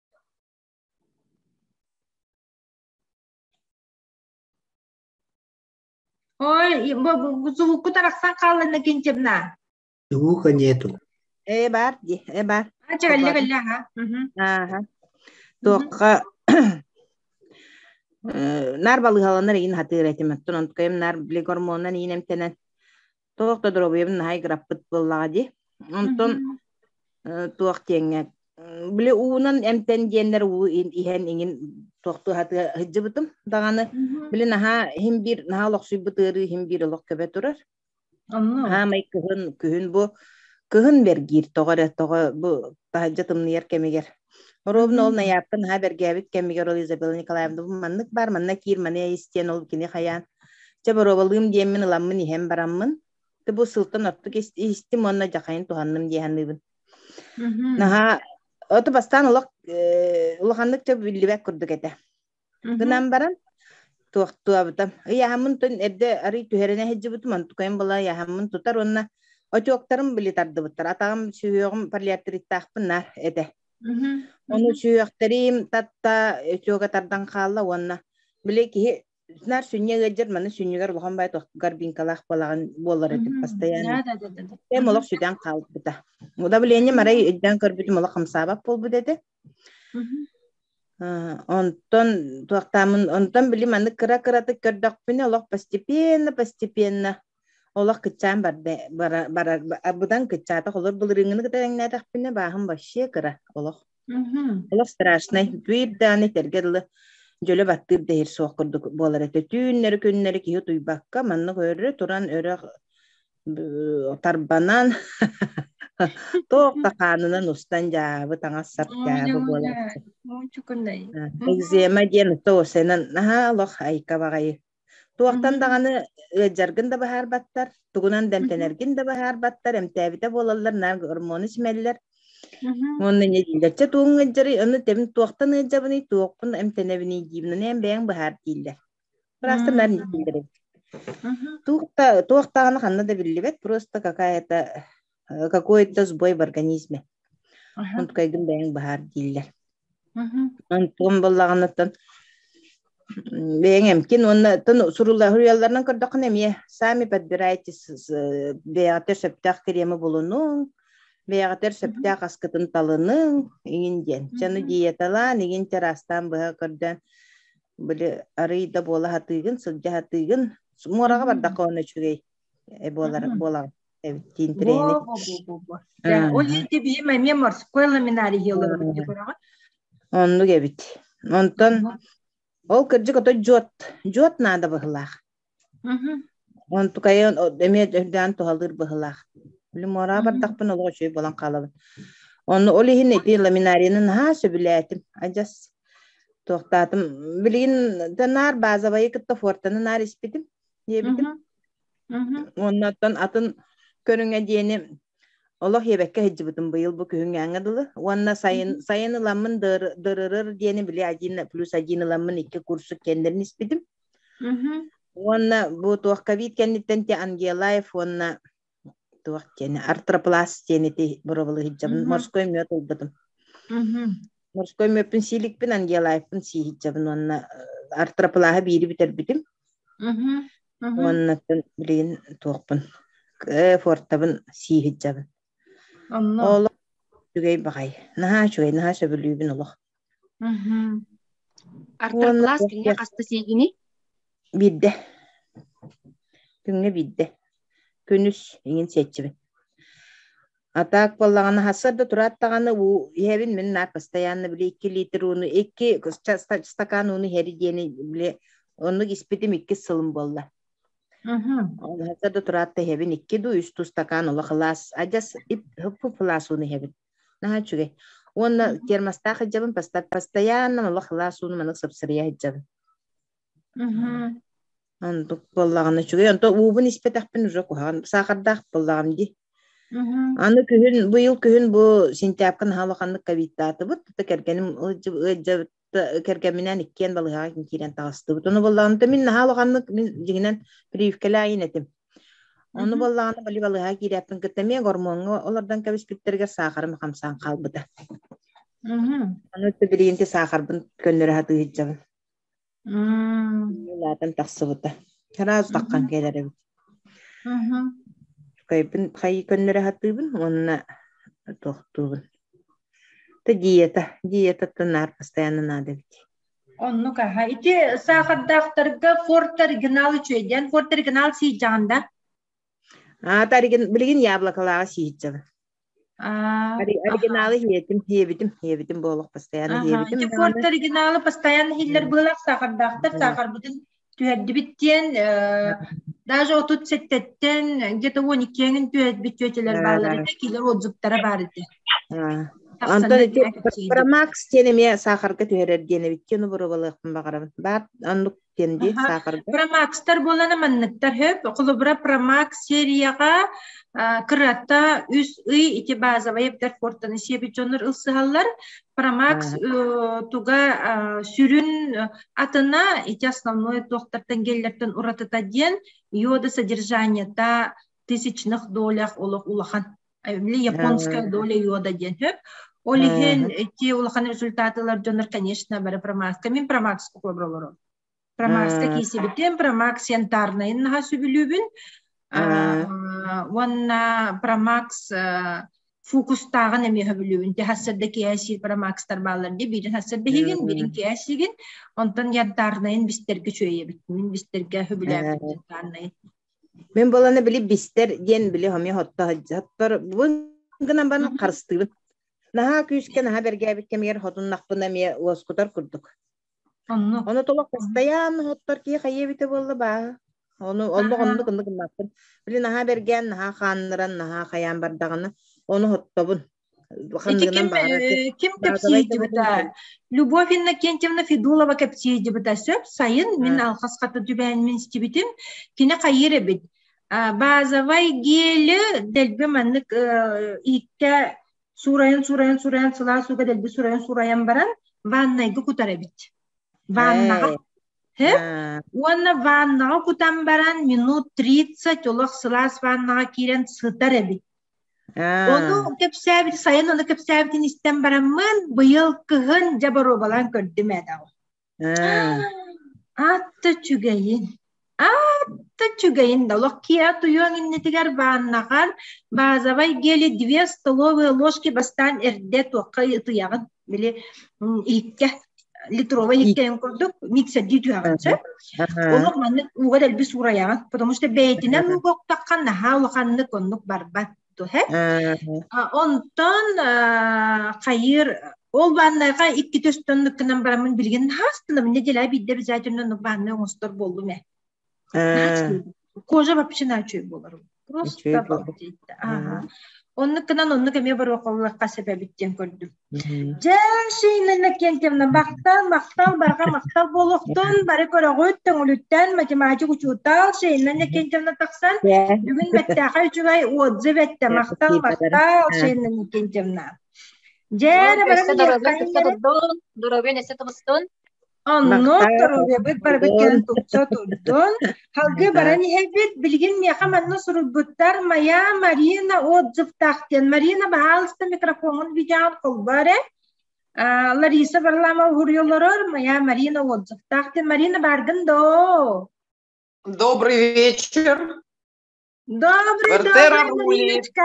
Speaker 1: Ой, звукку тарахсан хаалланна Кинчевна.
Speaker 7: Звука нету.
Speaker 5: Э бар ди, э бар.
Speaker 1: А, чэ, кэллэ, ага.
Speaker 5: Ааха. Туохха наар балыыһаланар иин хатыыр этим. Оттон онтукайым наар били гормонунан иин эмтэнэн туох да доруобуйабын наһаа ыгыраппыт буоллаҕа дии. Онтон туох диэҥҥэ били уунан эмтэн диэннэр уу иһэн иҥин туохтуу хатыы сылдьыбытым даҕаны били наһаа иһин биир наһаа олохсуйбут ыарыы иһин биир олох көбө турар. Хаамай кыһын күһүн бу кыһын бэргиир тоҕо эрэ тоҕо бу таһырдьа тымныйар кэмигэр. Ровно ол Найаапка наһаа бэргээбит кэмигэр ол Изабелла Николаевна бу маннык баар манна киир маны истиэн ол кини хайаан чэ боруобалыым диэммин ыламмын иһэн бараммын ты бу сылтан ордук истим уонна дьахайын туһанным дии саныыбын. Наһаа ото бастаан олох улаханнык чэ биллибэт курдук этэ. Гынан баран туохтуабытым. Ыйааһыммын тун эрдэ арый түһэринэ сылдьыбытым, онтукайым была ыйааһыммын тутар уонна отёктарым били тардыбыттар. Атаҕым сүһүөҕүм полиартриттаахпын наар этэ. Ону сүһүөхтэрим татта өтүөгэ тардан хаалла уонна били киһи наар сүнньэ ыалдьар маны сүнньүгэр улахан бай горбинкалаах буолаҕын буолар этим постоянно. Эм олох сүтэн хаалбыта. Давлением арай өйдөөн көрбүтүм олох хамсаабат буолбут этэ. Онтон туохтаамын онтон били маннык кыра-кыратык көрдөхпүнэ олох постепенно постепенно олох кыччаан барда бара барар быдан кыччаата холор былырыыҥҥыны кытта тэҥнээтэхпинэ бааһым вообще кыра олох олох страшнай биир даҕаны этэргэ дылы дьөлө баттыыр да иһир суох курдук буолар этэ түүннэри күннэри киһи утуйбакка маннык өрө туран өрө тарбанан туох да хаанынан устан дьаабы таҥас сап дьаабы буолааччы. Экзема диэн тоосенан наһаа олох айка баҕайы. Туохтан даҕаны ыалдьаргын да быһаарбаттар, тугунан да эмтэнэргин да быһаарбаттар, эмтээбитэ буолаллар, наар гормону симэллэр. Уонна не дииллэр, чэ тугуҥ ыалдьарый, ону тэбин туохтан ыалдьабыный, туохпун эмтэнэбиний диибин, ону эн бэйэҥ быһаар дииллэр. Быраастар наар дииллэр эбит. Туох даҕаны ханна да биллибэт, просто какая-то какой-то сбой в организме. Онтукайгын бэйэҥ быһаар дииллэр. Онтугун буоллаҕынаттан бэйэҥ эмкин уонна суруйалларынан көрдөххүнэ эмиэ сами подбирайте бэйэҕитэр сөптөөх кремы булунуҥ, бэйэҕитэр сөптөөх аскытын талыныҥ иҥин диэн. Чаны диеталаан, иҥин чараастаан быһа көрдөөн били арый да буола сатыыгын, сылдьа сатыыгын. Муораҕа бардахха уонна үчүгэй буолар буолаҕын эбит диин тренинг.
Speaker 1: Ол иһин биһим эмиэ морской ламинарий иһиэлэрбит көрөҕүн.
Speaker 5: Оннук эбит. Онтон ол кырдьык ото дьуот дьуот наада быһылаах. Онтукайын эмиэ үрдээн туһалыыр быһылаах. Били муораҕа бардахпын олох үчүгэй буолан хаалабын. Онно ол иһин ити ламинарияны наһаа сөбүлээтим. Адьас туохтаатым. Билигин наар базовайы кытта фортаны наар испитим диэбитим. Уонна оттон атын көрүҥэ диэни олох иэбэккэ сылдьыбытым быйыл бу күһүҥҥээҥҥэ дылы. Уонна сайын сайын ыламмын дырырыр диэни били один плюс один ыламмын икки курсу кэннэрин испитим. Уонна бу туох ковид кэнниттэн те Ангелаев уонна туох диэни артропласт диэн ити боруобалыһыдьабын морской мед ылбытым. Морской мөппүн сииликпин Ангелаевпын сииһидьабын уонна артроплаһы биири бүтэрбитим. Уонна билигин туохпун фортабын сииһидьабын.
Speaker 1: Онно.
Speaker 5: Олох үчүгэй баҕай. Наһаа үчүгэй, наһаа сөбүлүүбүн олох. Уонна
Speaker 7: Артропласт күҥҥэ хаста сиигиний?
Speaker 5: Биирдэ. Күҥҥэ биирдэ. Күнүс иҥин сиэччибин. А так буоллаҕына сарсыарда тураат даҕаны уу иһэбин мин наар постоянно били 2 литр ууну 2 стакан ууну иһэри диэни били оннук испитим иккис сылым буолла. Ол сарсыарда тураат да иһэбин 2 дуу 3 дуу стакан олох ылаас адьас ип-һып-ылаас ууну иһэбин. Наһаа үчүгэй. Уонна термостаах сылдьабын постоянно олох ылаас ууну маннык сыпсырыйа сылдьабын. Онтук буоллаҕына үчүгэй. Онто уубун испэтэхпин уже куһаҕан саахардаах буоллаҕым дии. Аны күһүн, быйыл күһүн бу сентябрьга наһаа улаханнык ковидтаатыбыт. Тута кэргэним ыалдьыбыт кэргэмминээн иккиэн балыыһаҕа киирэн таҕыстыбыт. Ону буоллаҕына мин наһаа улаханнык мин дьиҥинэн прививкэлээйин этим. Ону буоллаҕына били балыыһаҕа киирээппин кытта эмиэ гормоҥҥа олордон кэбиспиттэригэр саахарым хамсаан хаалбыта. Аны билигин саахарбын көннөрө сатыы сылдьабын. Улаатан тахсыбыта. Сразу таххан кэлэр эбит. Кайбын хайы көннөрө сатыыбын уонна туохтуубун. Та диета, диетаттан наар постоянно надо эбит.
Speaker 1: Оннук аха. Ити саахардаахтарга Форт оригинал үчүгэйдэн Форт оригинал сиижаҕын да?
Speaker 5: А, билигин яблокалааҕы сиижчэбин. Оригиналы хиэтим, хиэбитим, хиэбитим буолуох постоянно хиэбитим.
Speaker 1: Ити Форт оригиналы постоянно хиллер быылах саахардаахтар саахарбытын түһэрдибит диэн даже отут сэттэттэн где-то уон иккиэҥин түһэрбит түөтэлэр бааллар этэ, килер отзывтара баар этэ.
Speaker 5: Антон ити Промакс диэн эмиэ саахарга түһэрэр диэн эбит диэн убуругалыахпын баҕарабын. Баар оннук диэн дии саахарга.
Speaker 1: Промакстар буолана манныктар хөп. Холобура Промакс серияҕа кырата үс ый ити базовай эбдэр фортаны сиэбит дьоннор ылсыһаллар. Промакс туга сүрүн атына ити основной туохтартан геллертэн уратыта диэн йода содержаниета тысячных долях олох улахан японская доля йода диэн сөп. Ол иһин ити улахан результатылар дьоннор, конечно, бары промакска. Мин промакс куклабролорум. Промакска киисибитим, промакс янтарнайын наха сүбүлүүбүн. Уонна промакс фокустааҕын эмиэ хөбүлүүбүн. Те хассарда киэсиир промакстар бааллар ди биирин хассарда иһигин, биирин киэсигин. Онтон янтарнайын бистерге чүөйэбит. Мин бистерге хөбүлээбит янтарнайын.
Speaker 5: Мин буолана били бистер диэн били хомия хотто хоттор бу гынан баран харыстыыбын. Наһаа күүскэ наһаа бэргээбит кэмигэр хотуннахпына эмиэ уоскутар курдук.
Speaker 1: Оннук.
Speaker 5: Ону толох постоянно хоттор киһи хайа эбитэ буолла бааһы. Ону оннук оннук оннук гыммаппын. Били наһаа бэргээн, наһаа хаанныран, наһаа хайаан бардаҕына ону хоттобун.
Speaker 1: Ити ким, ким кэпсиэйдибитэ? Любовь Иннокентьевна Федулова кэпсиэйдибитэ сөп. Сайын мин алхас хата түбээн мин истибитим. Кини хайыр эбит. Базовай гели дэлби маннык ииккэ суурайан суурайан суурайан сылаас ууга дэлби суурайан суурайан баран ваннайга кутар эбит. Ваннаҕа. Уонна ваннаҕа кутан баран минут 30 олох сылаас ваннаҕа киирэн сытар эбит. Ону кэпсээбит, сайын ону кэпсээбитин истэн бараммын, быйыл кыһын дьэ боруобалаан көрдүм ээ даҕа. Аатта үчүгэйин, аатта үчүгэйин да олох киэһэ утуйуоҥ иннитигэр ваннаҕар базовай гели две столовые ложки бастаан эрдэ туохха ытыйаҕын, били иһиккэ литровай иһиккэйин курдук миксердии түһэҕин сөп. Олох маннык ууга дэлби суурайаҕын, потому что бэйэтинэн ууга уктахха наһаа улаханнык оннук барбат туһэ. Онтон хайыр ол ваннайга икки төстөннүк гынан бараммын билигин наһаа неделя биирдэ обязательно оннук ваннай оҥостор буоллум ээ. Кожа вообще наачуй буолар. Просто обалдеть. Ага. Оннук гынан оннук эмиэ боруокаллахха сөп эбит диэн көрдүм. Дьэ, Шейна Иннокентьевна, махтал, махтал, барҕа махтал буолуохтун. Бары көрөҕүт, төҥүлүттэн математик учуутал Шейна Иннокентьевна тахсан, бүгүн бэттээхэй үчүгэй отзыв эттэ. Махтал, махтал, Шейна Иннокентьевна. Дьэ, эрэ бары
Speaker 3: Доруобуйа өссө тубустун.
Speaker 1: Онно доруобуйабыт барыбыт кэлэн тупса турдун. Халгы баран иһэбит. Билигин миэхэ манна суруйбуттар Моя Марина отзывтаах диэн. Марина, баһаалыста микрофоҥун видеоҕын холбоо эрэ. Лариса Варламова уһуруйа олорор. Моя Марина отзывтаах диэн. Марина бааргын доо?
Speaker 7: Добрый вечер.
Speaker 1: Добрый, добрый, Мариночка.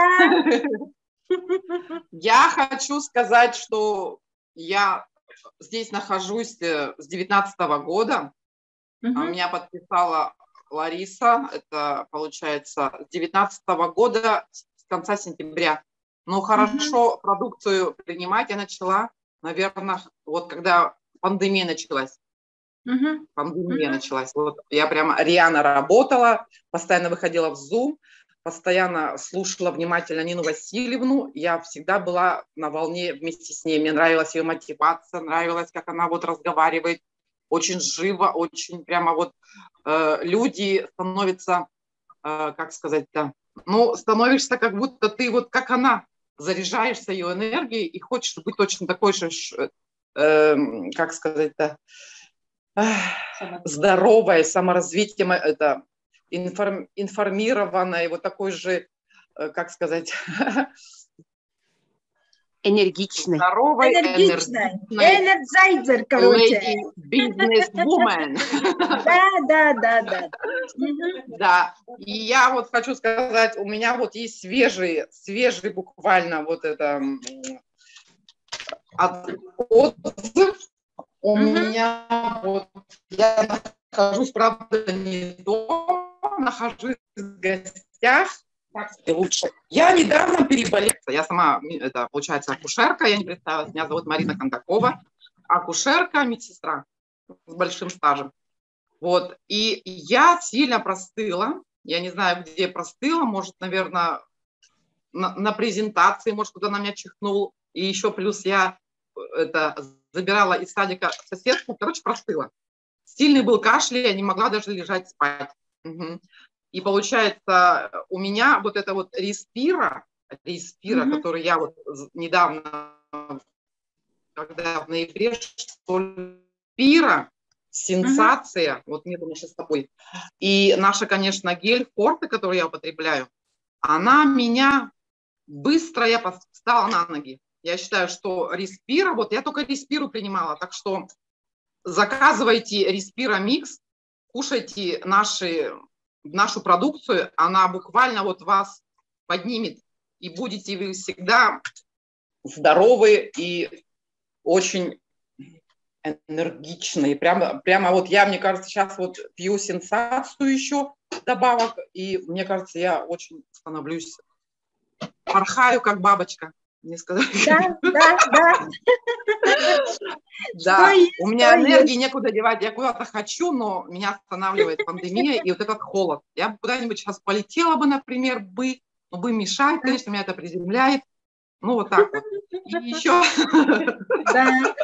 Speaker 7: Я хочу сказать, что я здесь нахожусь с 19 года. Меня подписала Лариса, это получается с 19 года, с конца сентября. Но хорошо продукцию принимать я начала, наверное, вот когда пандемия началась. Пандемия началась. Вот я прямо рьяно работала, постоянно выходила в Zoom, постоянно слушала внимательно Нину Васильевну. Я всегда была на волне вместе с ней. Мне нравилась ее мотивация, нравилось, как она вот разговаривает. Очень живо, очень прямо вот люди становятся, как сказать-то, ну, становишься как будто ты вот как она, заряжаешься ее энергией и хочешь быть точно такой же, как сказать-то, здоровое, саморазвитие, это информированное, вот такой же, как сказать,
Speaker 5: энергичный.
Speaker 7: Здоровой,
Speaker 1: энергичной. Energizer, короче.
Speaker 7: Businesswoman.
Speaker 1: Да.
Speaker 7: Да, и я вот хочу сказать, у меня вот есть свежий буквально вот это отзыв. У меня вот, я нахожусь, правда, не дома, нахожусь в гостях. Лучше. Я недавно переболела. Я сама, это, получается, акушерка, я не представилась. Меня зовут Марина Кондакова. Акушерка, медсестра с большим стажем. Вот. И я сильно простыла. Я не знаю, где простыла. Может, наверное, на презентации, может, кто-то на меня чихнул. И еще плюс я это забирала из садика соседку. Короче, простыла. Сильный был кашель, я не могла даже лежать спать. Угу. И получается, у меня вот это вот респира, которую я вот недавно, когда в ноябре, что ли, респира, сенсация, вот мне думаю, сейчас с тобой. И наша, конечно, гель форте, который я употребляю, она меня быстро, я встала на ноги. Я считаю, что респира, вот я только респиру принимала, так что заказывайте респира микс, кушайте нашу продукцию, она буквально вот вас поднимет, и будете вы всегда здоровы и очень энергичные. Прямо вот я, мне кажется, сейчас вот пью сенсацию еще добавок, и мне кажется, я очень становлюсь, порхаю, как бабочка. Мне сказали.
Speaker 1: Да.
Speaker 7: Да, у меня энергии некуда девать, я куда-то хочу, но меня останавливает пандемия и вот этот холод. Я бы куда-нибудь сейчас полетела бы, например, но бы мешает, конечно, меня это приземляет. Ну, вот так вот. И еще.
Speaker 1: Да.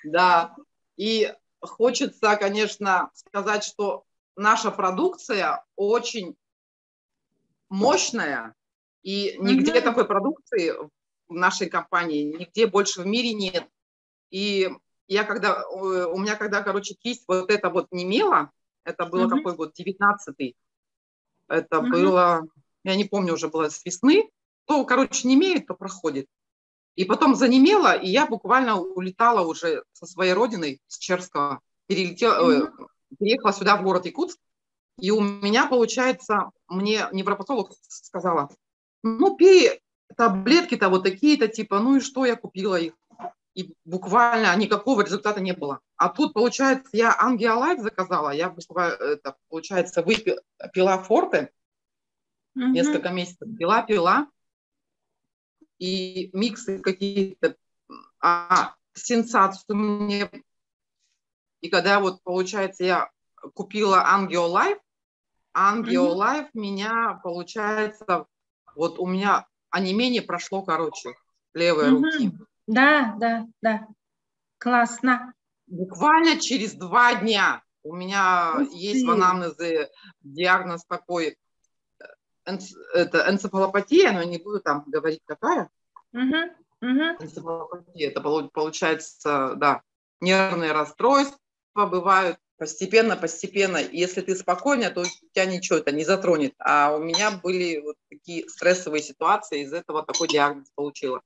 Speaker 7: Да. И хочется, конечно, сказать, что наша продукция очень мощная. И нигде такой продукции в нашей компании, нигде больше в мире нет. И я когда, у меня когда, короче, кисть вот это вот немела, это было какой год, 19-й, это было, я не помню, уже было с весны, то, короче, немеет, то проходит. И потом занемела, и я буквально улетала уже со своей родины, с Черского, перелетела, переехала сюда, в город Якутск, и у меня, получается, мне невропатолог сказала, ну, пей таблетки-то вот такие-то, типа, ну и что, я купила их. И буквально никакого результата не было. А тут, получается, я Ангиолайф заказала, я, это, получается, пила форте несколько месяцев, пила, и миксы какие-то, сенсацию мне. И когда вот, получается, я купила Ангиолайф, Ангиолайф меня, получается, вот у меня онемение прошло, короче, левой руки.
Speaker 1: Да. Классно.
Speaker 7: Буквально через 2 дня у меня есть в анамнезе диагноз такой, это энцефалопатия, но я не буду там говорить, какая. Энцефалопатия, это получается, да, нервные расстройства бывают постепенно, постепенно. Если ты спокойнее, то тебя ничего это не затронет. А у меня были вот такие стрессовые ситуации, из этого такой диагноз получила.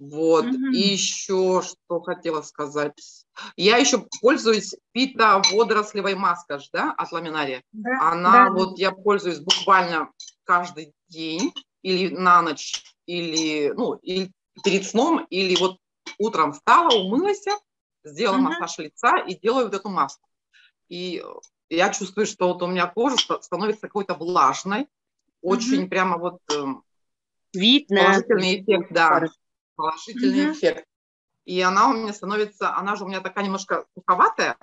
Speaker 7: Вот. И еще что хотела сказать. Я еще пользуюсь фитоводорослевой маской, да, от ламинария.
Speaker 1: Да,
Speaker 7: Она
Speaker 1: да.
Speaker 7: вот, я пользуюсь буквально каждый день или на ночь, или, ну, или перед сном, или вот утром встала, умылась, сделала массаж лица и делаю вот эту маску. И я чувствую, что вот у меня кожа становится какой-то влажной, очень прямо вот
Speaker 8: Видно.
Speaker 7: Положительный эффект, да. Положительный эффект. И она у меня становится, она же у меня такая немножко суховатая,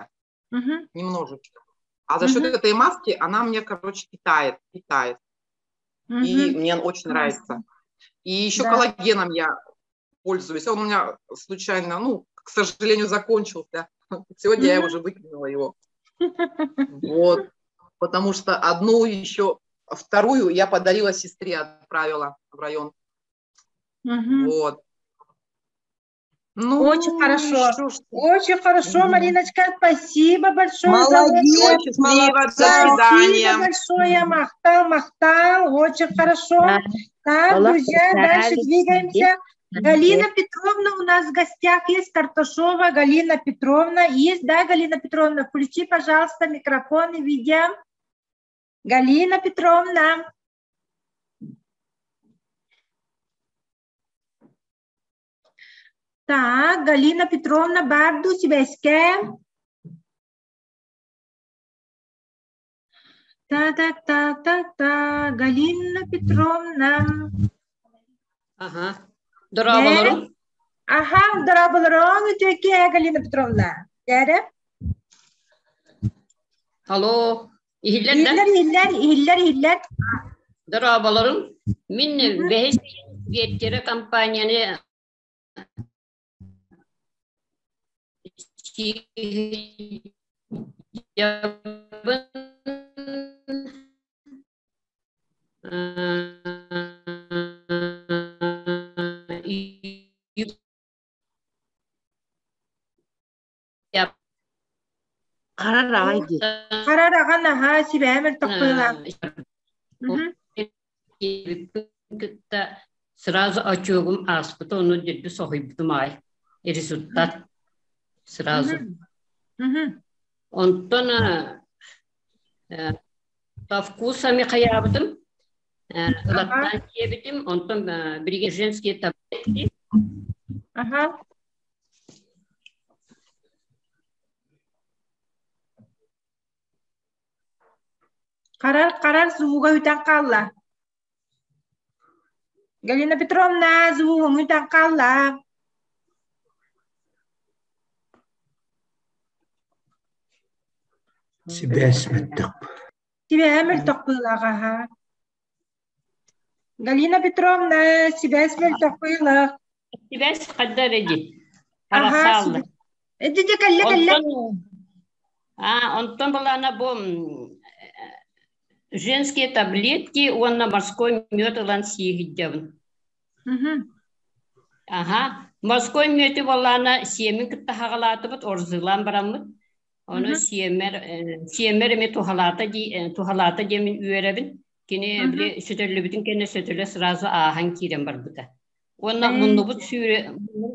Speaker 7: немножечко. А за счет этой маски она мне, короче, питает, питает. И мне он очень нравится. И еще коллагеном я пользуюсь. Он у меня случайно, ну, к сожалению, закончился. Сегодня я уже выкинула его. Вот. Потому что одну еще, вторую я подарила сестре, отправила в район. Вот. Ну,
Speaker 1: очень хорошо.
Speaker 7: Еще что?
Speaker 1: Очень хорошо, Мариночка, спасибо большое.
Speaker 6: Молодец,
Speaker 1: за
Speaker 7: молодец.
Speaker 1: Спасибо
Speaker 7: До свидания.
Speaker 1: большое, Махтал, Махтал, очень хорошо.
Speaker 8: Да.
Speaker 1: Так,
Speaker 8: Аллах
Speaker 1: друзья, дальше
Speaker 8: поздравит.
Speaker 1: двигаемся. Галина Петровна у нас в гостях есть, Карташова Галина Петровна. Есть, да, Галина Петровна? Включи, пожалуйста, микрофон и видео. Галина Петровна. Так, Галина Петровна Барду, Сибэске. Та-та-та-та-та, Галина Петровна.
Speaker 9: Ага. Дорооболоруҥ.
Speaker 1: Аха, дорооболоруҥ, үтүөкэ, Галина Петровна. Дьэ.
Speaker 9: Алло. Иһиллэр да?
Speaker 1: Иһиллэр, иһиллэр, иһиллэр, иһиллэр.
Speaker 9: Дорооболоруҥ. Мин бэһис Ветера компанияны
Speaker 5: Харар аҕай дии.
Speaker 1: Харар аҕан аһаа сибэһэ мөлтөхпүлаа.
Speaker 9: Кытта сразу очуогум ааспыта, ону дьөрбү соһуйбутум аҕай. Результат сразу. Онтон по вкусами хайаабытым, ылаттаан сиэбитим, онтон билигин женские таблетки.
Speaker 1: Ага. Харар, харар звуга үтэн хаалла. Галина Петровна, звугуҥ үтэн хаалла.
Speaker 10: Сибээс мөлтөх.
Speaker 1: Сибэһэ мөлтөх быылаах аһа. Галина Петровна, сибээс мөлтөх быылаах.
Speaker 9: Сибээс хайда эрэ дии.
Speaker 1: Аха,
Speaker 9: Арахсаалла.
Speaker 1: Эдди кэллэ кэллэ.
Speaker 9: Онтон онтон былаана бу женские таблетки уонна морской мед ылан сиигиддьабын. Аха, морской мүөтү буоллаана сиэмин кытта хаҕалаатыбыт, орзылаан бараммыт. Ону сиэмэр сиэмэр эмиэ туһалаата дии туһалаата диэмин үөрэбин. Кини били сөтөллүбүтүн кэннэ сөтөлө сразу ааһан киирэн барбыта. Уонна муннубут сүүрэ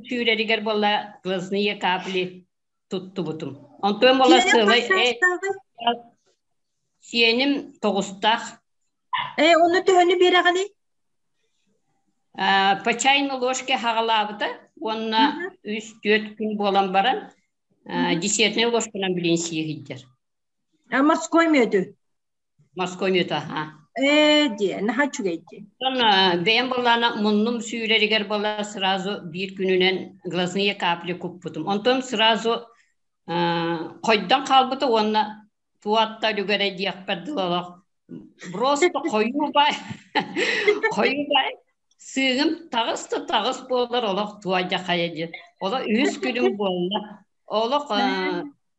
Speaker 9: сүүрэригэр буолла глазные капли туттубутум. Онтон буолла
Speaker 1: Сиэним
Speaker 9: сыалай
Speaker 1: хас саастааҕый?
Speaker 9: сиэним тоҕустаах.
Speaker 1: Ону төһөнү биэрэҕиний?
Speaker 9: По чайной ложке хаҕалаабыта уонна 3-4 күн буолан баран десертнэй ложканан билин сиэһийдэр.
Speaker 1: Морской мүөтү.
Speaker 9: Морской мүөтү, аха.
Speaker 1: Диэ, наһаа үчүгэй дии.
Speaker 9: Онтон бэйэм буоллаана муннум сүүрэригэр буолла сразу биир күнүнэн глазные капли куппутум. Онтон сразу хойдон хаалбыта уонна туатта үлүгэрэ диэхпэр дылы олох просто хойуу бай хойуу бай сыыгым таҕыс да таҕыс буолар олох туайда хайа диэн олох үһүс күнүм буолла олох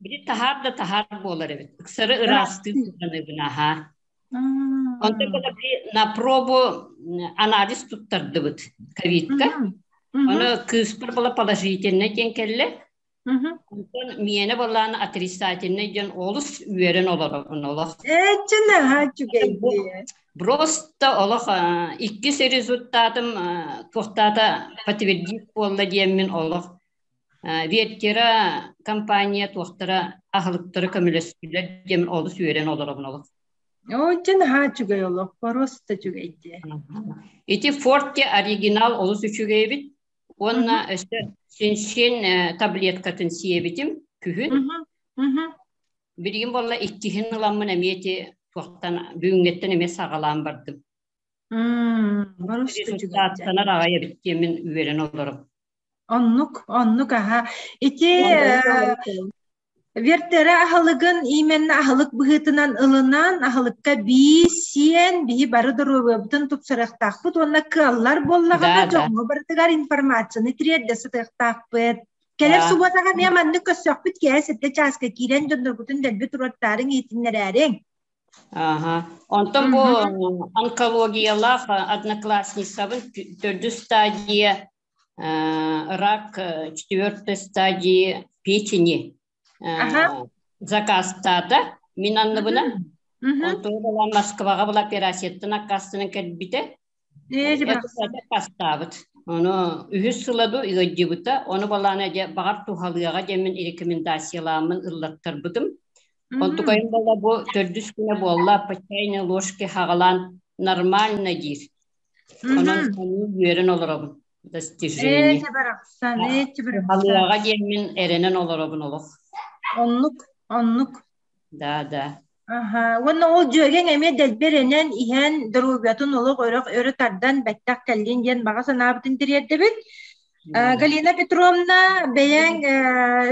Speaker 9: били таһаар да таһаар буолар эбит ыксары ыраастыы сатаныбын аһаа онтон на пробу анализ туттардыбыт ковидка. Ону кыыспар была положительный диэн кэллэ. Онтон миэнэ буоллаан отрицательный диэн олус үөрэн олоробун олох.
Speaker 1: Эччэ наһаа үчүгэйдии.
Speaker 9: Просто олох иккис результатым туохтаата подтвердить буолла диэммин олох Вертера компания туохтара аһылыктары көмөлөстүлэр диэн олус үөрэн олоробун олох.
Speaker 1: Оо, дьэ наһаа үчүгэй олох, просто үчүгэй дии.
Speaker 9: Ити Форте оригинал олус үчүгэй эбит. Уонна өссө синсин таблеткатын сиэбитим күһүн. Билигин буолла иккиһин ыламмын эмиэ ити туохтан бүгүҥҥэттэн эмиэ саҕалаан бардым.
Speaker 1: Просто үчүгэй.
Speaker 9: Результаттанар аҕай эбит диэммин үөрэн олором.
Speaker 1: Оннук, оннук аха. Ити Вертера аһылыгын именно аһылык быһыытынан ылынан, аһылыкка бии сиэн, биһи бары доруобуйабытын тупсарыахтаахпыт уонна кыаллар буоллаҕына дьоҥҥо барытыгар информацияны тириэрдэ сытыахтаахпыт. Кэлэр субуотаҕа эмиэ маннык көрсөхпүт киэһэ сэттэ чааска киирэн дьонноргутун дэлби туруортаарыҥ, иһитиннэрээриҥ.
Speaker 9: Ага. Онтон бу онкологиялаах одноклассницабын төрдүс стадия рак четвертой стадии печени заказтаата мин анныбына. Онтон была Москваҕа была операцияттан аккаастанан кэлбитэ. Аккаастаабыт. Ону үһүс сыла ду ыалдьыбыта. Ону балаана дьэ баҕар туһалыаҕа диэммин рекомендациялааммын ыллаттарбытым. Онтукайым буолла бу төрдүс күнэ буолла по чайной ложке хаҕалаан нормально диир. Онон үөрэн олоробун достижение.
Speaker 1: Ээ, барахсан, ээ, барахсан.
Speaker 9: Халыаҕа диэммин эрэнэн олоробун олох.
Speaker 1: Оннук, оннук.
Speaker 9: Да, да.
Speaker 1: Аха, уонна ол дьүөгэҥ эмиэ дэлби эрэнэн иһэн доруобуйатын олох өрө өрө тардан бэттэх кэллин диэн баҕа санаабытын тириэрдэбит. Галина Петровна, бэйэҥ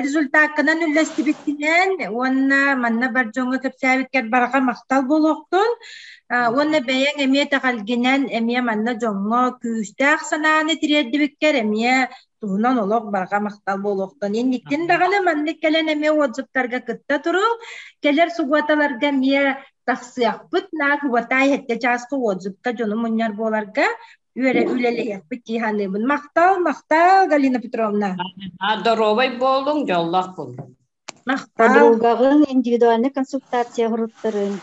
Speaker 1: результаккынан үллэстибиккинэн уонна манна бар дьоҥҥо кэпсээбиккэр барҕа махтал буолуохтун. Уонна бэйэҥ эмиэ итэҕэлгинэн эмиэ манна дьоҥҥо күүстээх санааны тириэрдибиккэр эмиэ туһунан олох барҕа махтал буолуохтун. Инниктин даҕаны маннык кэлэн эмиэ отзывтарга кытта туруҥ. Кэлэр субуоталарга эмиэ тахсыахпыт. Наах уотаай сэттэ чааска отзывка дьону мунньар буоларга үөрэ үлэлэһиэхпит дии саныыбын. Махтал, махтал, Галина Петровна.
Speaker 9: Доруобай буолуҥ, дьоллоох буолуҥ.
Speaker 1: Махтал.
Speaker 3: Подругаҕыҥ индивидуальнай консультация оҥоруттарын.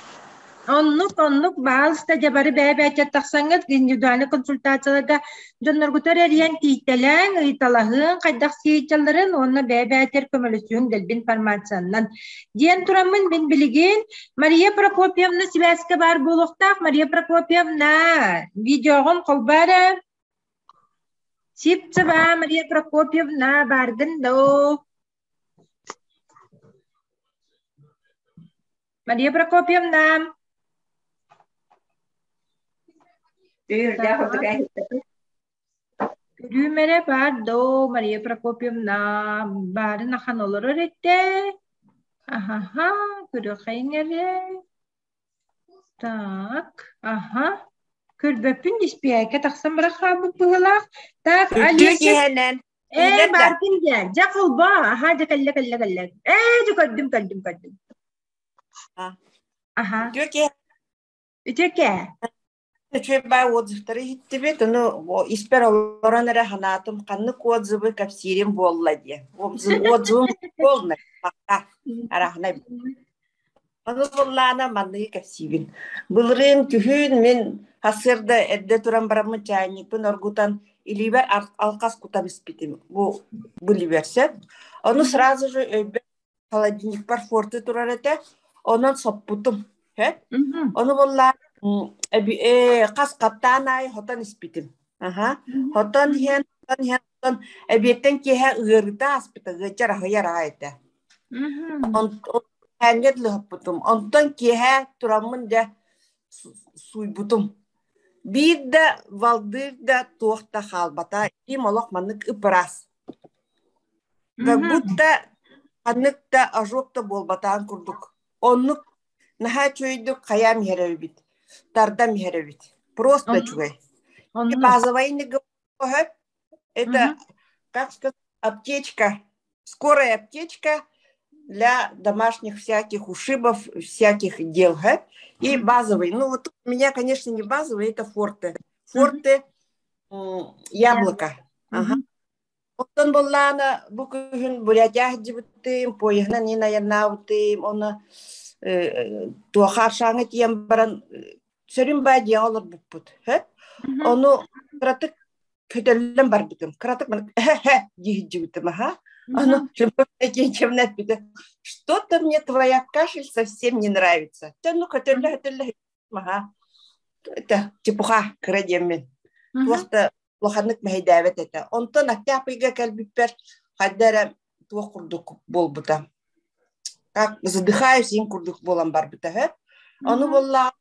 Speaker 1: Оннук, оннук, баалыста дьэ бары бэйэ-бэйэтэ тахсаҥҥыт индивидуальнай консультацияларга дьонноргутар эрийэн тиийтэлээҥ, ыйыталаһыаҥ, хайдах сиэйдэллэрин уонна бэйэ-бэйэтигэр көмөлөсүөҥ дэлби информацияннан. Диэн тураммын мин билигин Мария Прокопьевна сибээскэ баар буолуохтаах. Мария Прокопьевна, видеоҕун холбоо эрэ. Сивцева Мария Прокопьевна, бааргын доо? Мария Прокопьевна. Көрүүм эрэ баар доо, Мария Прокопьевна, баарын ахан олорор этэ. Аха, көрүөххэйиҥ эрэ. Так, аха. Көрбөппүн диспиэкэ тахсан баран хаалбыт быһыылаах. Так,
Speaker 6: Үтүө
Speaker 1: Олеся
Speaker 6: киэһэнэн.
Speaker 1: Ээ,
Speaker 6: Иһиллэр да?
Speaker 1: бааргын дии. Дьэ, холбоо. Аха, дьэ, кэллэ, кэллэ, кэллэ. Ээ, дьэ, көрдүм, көрдүм, көрдүм. Аха.
Speaker 6: Үтүө киэһэ.
Speaker 1: Үтүө кээ.
Speaker 6: Үчүгэй баа отзывтары иһиттибит. Ону испэр олорон эрэ санаатым, ханнык отзывы кэпсиирим буолла диye. Отзывым полный. Арахнай. Ону буоллаана манныгы кэпсиибин. Былырыын күһүн мин сарсыарда эрдэ туран бараммын чайникпын оргутан илиибэр алхас кутан испитим. Бу илиибэр сөп. Ону сразу же өйбөр холодильникпар форты турар этэ. Онон соппутум. Сөп. Ону буоллаан хас хаттаан аайы хотон испитим. Аха. Хотон иһэн, хотон иһэн, хотон эбиэттэн киэһэ ыарыыта ааспыта, ыалдьар аһыйар аҕай этэ. Онтон лыһыппытым. Онтон киэһэ тураммын дьэ сууйбутум. Биир да валдыыр да туох да хаалбата. Им олох маннык ып-ыраас. Как будто ханнык да ожог да буолбатаҕын курдук. Оннук наһаа үчүгэйдик хайаан иһэр эбит. Тардан иһэр эбит. Просто үчүгэй. Базовый Это, как сказать, аптечка, скорая аптечка для домашних всяких ушибов, всяких дел. И базовый. Ну вот у меня, конечно, не базовый, это форте. Форте яблоко. Ага. Оттон буоллаана бу күһүн Бурятия сылдьыбытым, поеһынан иин айаннаабытым, уонна туоха Аршааҥҥа тиийэн баран сөрүн баа дьиэҕэ олорбуппут. Ону кыратык көтөллөн барбытым. Кыратык хэ дии сылдьыбытым аха. Ону чем эппитэ, что-то мне твоя кашель совсем не нравится. Дьэ, ну көтөллө-көтөллө аха. Это чепуха кыра диэммин. Туох да улаханнык мэһэйдээбэт этэ. Онтон Октябрьга кэлбиппэр хайда эрэ туох курдук буолбута. Как задыхаюсь иин курдук буолан барбыта үһү. Ону буоллаҕа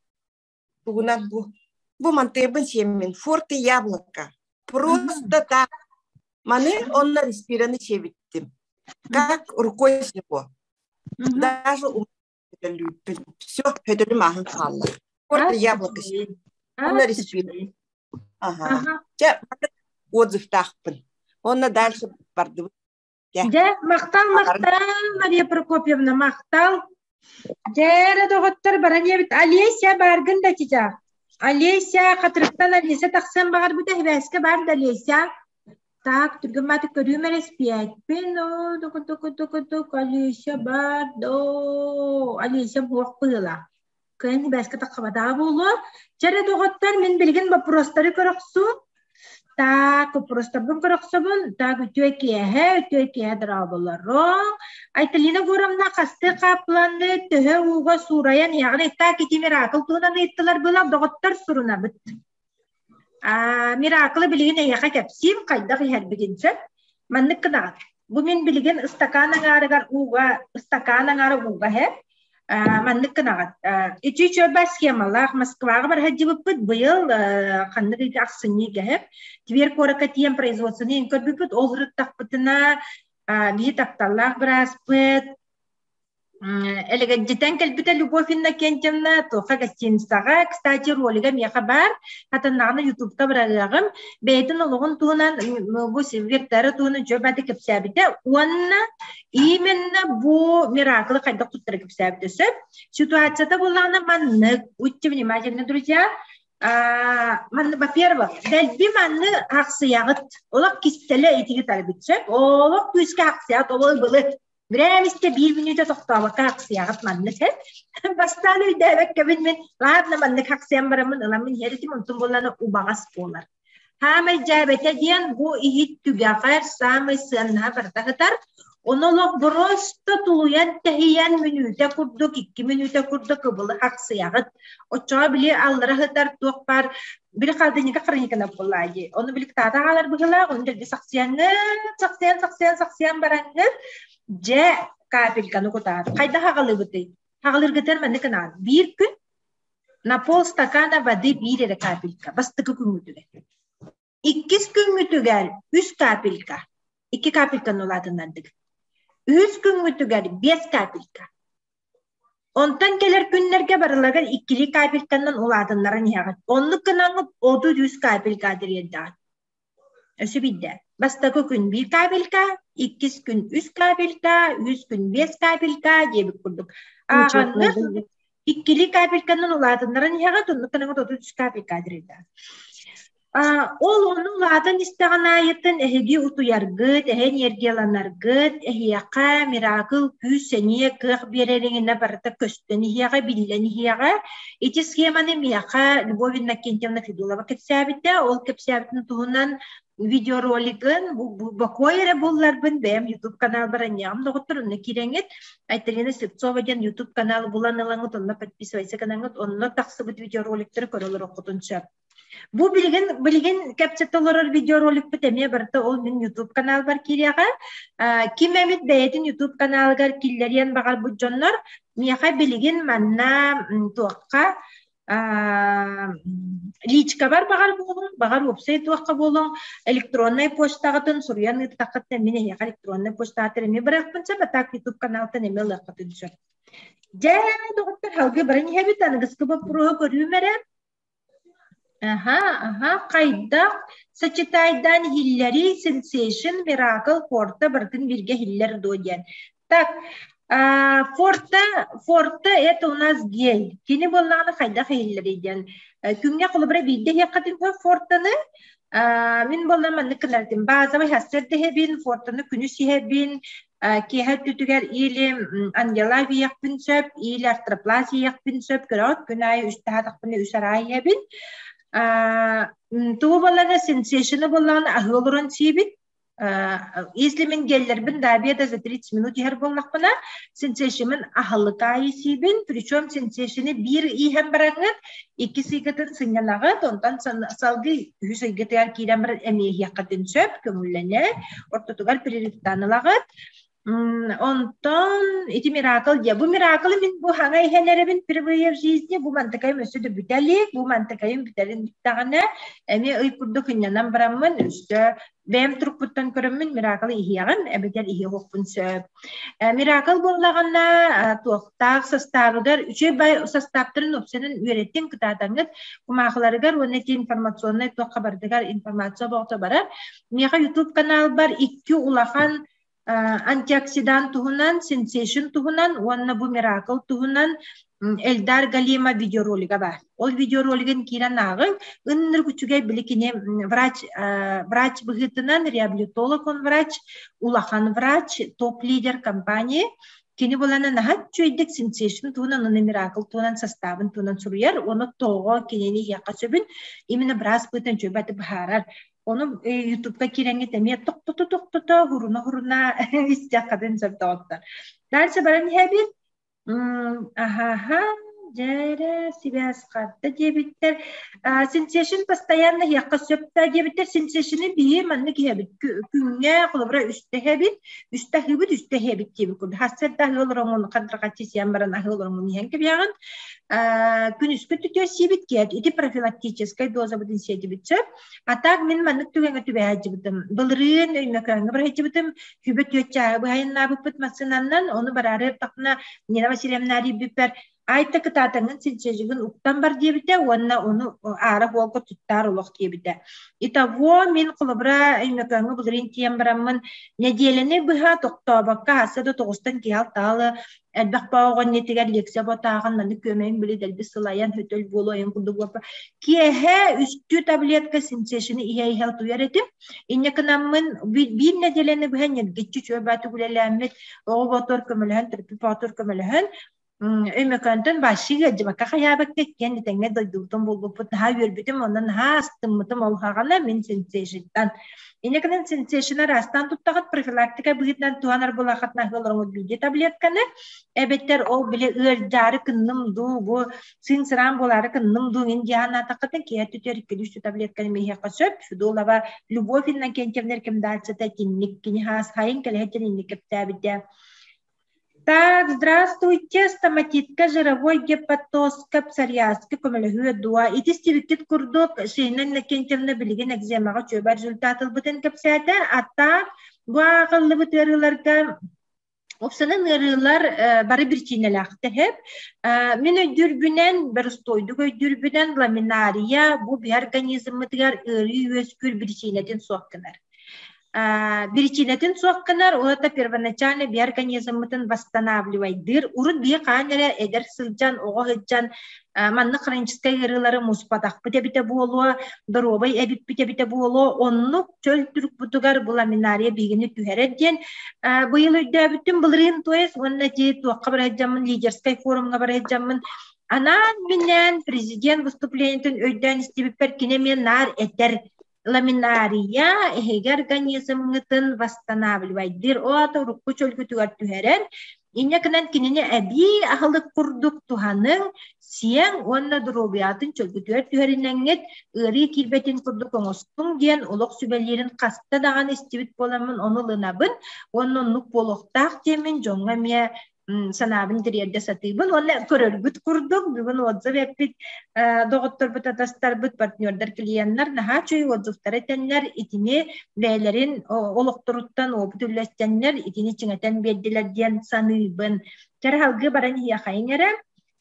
Speaker 6: тугунан бу мантыйбын сиэммин форты яблоко. Просто так. Маны онно респираны сиэбиттим. Как рукой сняло. Даже Все, хөтөлүм ааһан хаалла. Форты яблоко Онно респира. Ага. Чэ, отзывтаахпын. Онно дальше бардыбыт.
Speaker 1: Дьэ, махтал, махтал, Мария Прокопьевна, махтал. Дьэ, эрэ доҕоттор баран ийэбит. Олеся бааргын да чича. Олеся, хатырыктан Олеся тахсан баҕарбыта, хибээскэ бар да Олеся. Так, түргэн мааты көрүүм эрэ испиэкпин. Оо, туку туку туку тук, Олеся бар доо. Олеся буох быһыылаах. Кыайан хибээскэ таххабатаҕа буолуо. Чэ эрэ доҕоттор, мин билигин боппуруостары көрөхсуум. Так, боппуруостарбын көрөхсөбүн. Так, үтүө киэһэ, үтүө киэһэ дорооболоруҥ. Айталина Гуровна хастыы хааппыланны төһө ууга суурайан иһэҕин? Так, ити миракл туһунан ыйыттылар была, доҕоттор сурунабыт. Мираклы билигин эйиэхэ кэпсиим, хайдах иһэрбитин сөп. Маннык гынаҕыт. Бу мин билигин ыстакаан аҥаарыгар ууга, ыстакаан аҥаара ууга иһэр. Маннык гынаҕыт. Ити үчүгэй схемалаах Москваҕа бара сылдьыбыппыт. Быйыл ханнык ыйга ахсынньы игэһэ. Тверь куоракка тиийэн производствоны көрбүппүт. Ол ырыттахпытына биһи тапталлаах бырааспыт Элэгэлдьитэн кэлбитэ Любовь Иннокентьевна туохха гостиницаҕа, кстати, ролига миэхэ баар, хатаннаҕына ютубка быраҕыаҕым. Бэйэтин олоҕун туһунан бу Виктора туһунан үчүгэй баҕайытык кэпсээбитэ уонна именно бу мираклы хайдах туттара кэпсээбитэ сөп. Ситуацията буоллаҕына маннык, будьте внимательны, друзья. Манны, во-первых, дэлби манны ахсыйаҕыт. Олох кистэлэ итиги тарбыт сөп. Олох күүскэ ахсыйаҕыт, олох былы Бирээмистэ биир мүнүүтэ тохтообокко аксыйаҕыт маннык һэ. Бастаан өйдөөбөккөбүн мин ладно маннык аксыйан бараммын ыламмын иһэр этим онтум буоллаҕына убаҕас буолар. Хаамай дьээбэтэ диэн бу иһит түгэҕэр саамай сыаннаһа барыта сытар. Ону олох просто тулуйан тэһийэн мүнүүтэ курдук, икки мүнүүтэ курдук ыбылы аксыйаҕыт. Оччоҕо били аллара сытар туох баар били холодильникка хрониканан буоллаа дии. Ону били кытаата хаалар быһыылаах, ону дэлби сахсыйаҥҥыт, сахсыйан, сахсыйан, сахсыйан бараҥҥыт, дьэ, капельканы кутаат. Хайдах аҕалыыбытый? Аҕалыыргытыгар маннык гынаҕыт. Биир күн на полстакана воды биир эрэ капелька, бастакы күҥҥүтүгэр. Иккис күҥҥүтүгэр үс капелька, икки капельканы улаатыннардыгыт. Үһүс күҥҥүтүгэр биэс капелька. Онтон кэлэр күннэргэ барыларыгар иккилии капельканан улаатыннаран иһэҕит. Оннук гынаҥҥыт 33 капелька тириэрдэҕит. Өссө биирдэ. Бастакы күн биир капелька, иккис күн үс капелька, үһүс күн биэс капелька диэбит курдук. Ааҕаҥҥыт иккилии капельканан улаатыннаран иһэҕит, оннук гынаҥҥыт 33 капелька тириэрдэҕит. Ол ону улаатан истэҕин аайытын эһиги утуйаргыт, эһэ энергияланаргыт, эһиэхэ миракл күүс-сэниэ, кыах биэрэриҥинэ барыта көстөн иһиэҕэ, биллэн иһиэҕэ. Ити схеманы миэхэ Любовь Иннокентьевна Федулова кэпсээбитэ. Ол кэпсээбитин туһунан видеоролигын бокуой эрэ булларбын бэйэм YouTube каналбар анньаҕым доҕоттор онно киирэҥҥит Айталина Слепцова диэн YouTube канал булан ылаҥыт онно подписывайся гынаҥыт онно тахсыбыт видеороликтары көрө олоруоххутун сөп. Бу билигин билигин кэпсэтэ олорор видеороликпыт эмиэ барыта ол мин YouTube каналбар киириэҕэ. Ким эмит бэйэтин YouTube каналыгар киллэриэн баҕарбыт дьоннор миэхэ билигин манна туохха личкабар баҕар буолуҥ, баҕар уопсай туохха буолуҥ, электроннай почтаҕытын суруйан ыыттаххытына мин эһиэхэ электроннай почтаҕытын эмиэ барыахпын сөп, а так YouTube каналтан эмиэ ылыаххытын сөп. Дьэ, доҕоттор, салгыы баран иһэбит, аныгыскы боппуруоһу көрүүм эрэ. Аха, аха, хайдах сочетайдаан иһиллэрий Sensation, Miracle, Forte барытын бииргэ иһиллэр дуо диэн. Так, Forte, Forte это у нас гель. Кини буоллаҕына хайдах иһиллэрий диэн. Күҥҥэ холобура биирдэ иһиэххитин сөп Forte-ны. Мин буолла маннык гынар этим. Базовый хассыр дэһэбин, фортаны күнүс иһэбин, киэһэ өттүтүгэр или ангела иһиэхпин сөп, или артроплаз иһиэхпин сөп, көрөҕүт күн аайы үс таһаатахпына үс араай иһэбин. Тугу буоллаҕына сенсейшны буоллаҕына аһыы олорон сиибит. Если мин геллербин до обеда за 30 минут иһэр буоллахпына, сенсейшимин аһылык аайы сиибин, причем сенсейшини биир иһэн бараҥҥыт, икки сыйгытын сынньанаҕыт, онтон салгыы үһүс ыйгытыгар киирэн баран эмиэ иһиэххитин сөп, көҥүллэнэр, ортотугар перерывтаан ылаҕыт. Онтон ити миракл диye. Бу мираклы мин бу хаҥа иһэн эрэбин впервые в жизни бу мантыкайым өссө да бүтэ илик, бу мантыкайым бүтэрин бүттэҕинэ эмиэ ый курдук ынньанан бараммын өссө бэйэм турукпуттан көрөммүн мираклы иһиэҕим эбэтэр иһиэхпин сөп. Миракл буоллаҕына туохтаах састаабыгар үчүгэй бай састааптарын опциянан үөрэттин кытаатаҥҥыт кумаахыларыгар уонна ити информационнай туохха бардыгар информация боҕото барар. Миэхэ YouTube каналбар икки улахан антиоксидант туһунан, сенсейшн туһунан уонна бу миракл туһунан Эльдар Галима видеоролига бар. Ол видеоролигын киирэн ааҕыҥ. Ыннырык үчүгэй били кини врач врач быһыытынан реабилитолог он врач, улахан врач, топ-лидер компании. Кини булана наһаа үчүгэйдик сенсейшн туһунан уонна миракл туһунан составын туһунан суруйар. Уонна тоҕо кинини иһиэххэ сөбүн именно быраас быһыытынан үчүгэй быһаарар. Ону Ютубка киирэҥҥит эмиэ тохтото-тохтото, хуруна-хуруна истиэххитин сөп доҕоттор. Дальше баран иһэбит. Аха, дьэрэ, сибээс харда диэбиттэр. Сенсейшн постоянно иһиэххэ сөп да диэбиттэр. Сенсейшны биһи маннык иһэбит. Күҥҥэ, холобура, үстэ иһэбит, үстэ аһыыбыт, үстэ иһэбит диэбит курдук. Хассыарда аһыы олороҥҥун хантырҕаччы сиэн баран аһыы олороҥҥун иһэн кэбиһэҕин. Күнүскү түтүө сиэбит киэт. Ити профилактическай дозабытын сиэтибит сөп. А так мин маннык түгэҥҥэ түбэһээччибитим. Былырыын Өймөкөөҥҥө бараһыйдьыбытым, күбэ түөрт чааһы быһайыннаабыппыт массыынаннан, ону бараары ыртахпына Нина Васильевна арыйбыппар Айта кытаатаҥҥын силдьэжигин уктан бар диэбитэ уонна ону аара уолга туттаар олох диэбитэ. Итого мин холобура Өймөкөөҥҥө былырыын тиийэн бараммын нэдиэлэни быһа тохтообокко аасса да тоҕустан киһи алтаалы элбэх бооҕонньутугар лекция ботааҕын маны күөмэйин били дэлби сылайан хөтөл буолуо айан курдук буолпа киэһэ үстүү таблетка сенсейшны иһэ-иһэ утуйар этим инньэ гынаммын биир нэдиэлэни быһа ньиргиччи үчүгэй баатык үлэлээммит оҕо боотур көмөлөһөн төрөппүт боотур көмөлөһөн Өймөкөөнтөн вообще ыалдьыбакка хайаабакка иккиэн этэҥҥэ дойдубутун булбуппут наһаа үөрбүтүм онно наһаа астыммытым ол хаҕана мин сенсейшнтан Инньэ гынан сенсейшн араастаан туттаҕыт профилактика быһыытынан туһанар буолааххытына аһыыларыҥыт биирдии таблетканы эбэтэр ол били ыалдьаары кынным дуу бу сыын сыраан буолаары кынным дуу иҥин дии санаатаххытын киһи өттүтүгэр иккилии үстүү таблетканы иһиэххэ сөп Федулова Любовь Иннокентьевна рекомендацията итинник кини хаас хайын кэлэһитин инник кэптээбитэ. Так, здравствуйте, стоматитка жировой гепатозка, псориазка көмөлөһүө дуо? Ити истибиккит курдук, Шейна Иннокентьевна билигин экземаҕа үчүгэй результат ылбытын кэпсээтэ. А так, бу ааҕыллыбыт ыарыыларга Уопсанан ыарыылар бары биричиинэлээхтэр эп. Мин өйдүүрбүнэн, боростуойдук өйдүүрбүнэн, ламинария бу биһи организммытыгар ыарыы үөскүүр биричиинэтин суох гынар. Биричиинэтин суох гынар, ол это первоначально биһи организммытын восстанавливайдыыр. Урут биһи хаан эрэ эдэр сылдьан, оҕо сылдьан маннык хроническай ыарыылары муспатахпыт эбитэ буолуо, доруобай эбиппит эбитэ буолуо, оннук чөл түркпутугар бу ламинария биһигини түһэрэр диэн быйыл өйдөөбүтүм былырыын то есть уонна ити туохха барайдьаммын лидерскай форумҥа барайдьаммын анаан-минээн президент выступлениетын өйдөөн истибиппэр кини эмиэ наар этэр ламинария эһиги организмҥытын восстанавливайдыыр ол аата урукку чөлгүтүгэр түһэрэр инньэ гынан кинини эбии аһылык курдук туһаныҥ сиэҥ уонна доруобуйаҕытын чөлгүтүгэр түһэринэҥҥит ыарыы киирбэтин курдук оҥостуҥ диэн олох сүбэлиирин хаста даҕаны истибит буоламмын ону ылынабын уонна оннук буолуохтаах диэммин дьоҥҥо эмиэ санаабын тириэрдэ сатыыбын уонна көрөргүт курдук бүгүн отзыв эппит доҕотторбут атастарбыт партнердар клиеннар наһаа үчүгэй отзывтары этэннэр итини бэйэлэрин олохторуттан опыт үллэстэннэр итини чиҥэтэн биэрдилэр диэн саныыбын чэрэ салгыы баран иһиэхэйиҥ эрэ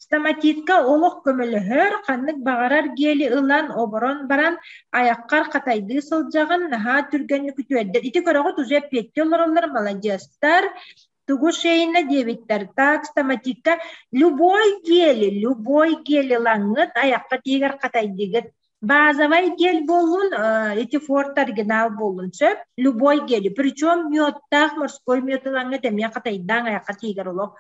Speaker 1: стоматитка олох көмөлөһөр ханнык баҕарар гели ылан оборон баран айаххар хатайдыы сылдьаҕын наһаа түргэнник үтүөрдэр ити көрөҕүт уже эппиэттии олороллор маладьыастар Тугу шейна диэбиттэр, так стоматикка любой гели, любой гели лаҥҥыт айахха тиигэр хатайдыгыт. Базовай гель буоллун, ити форт оригинал буоллун сөп. Любой гели. Причем мёдтаах морской мёд ылаҥҥа тэмиэ хатайдаан айахха тиигэр олох.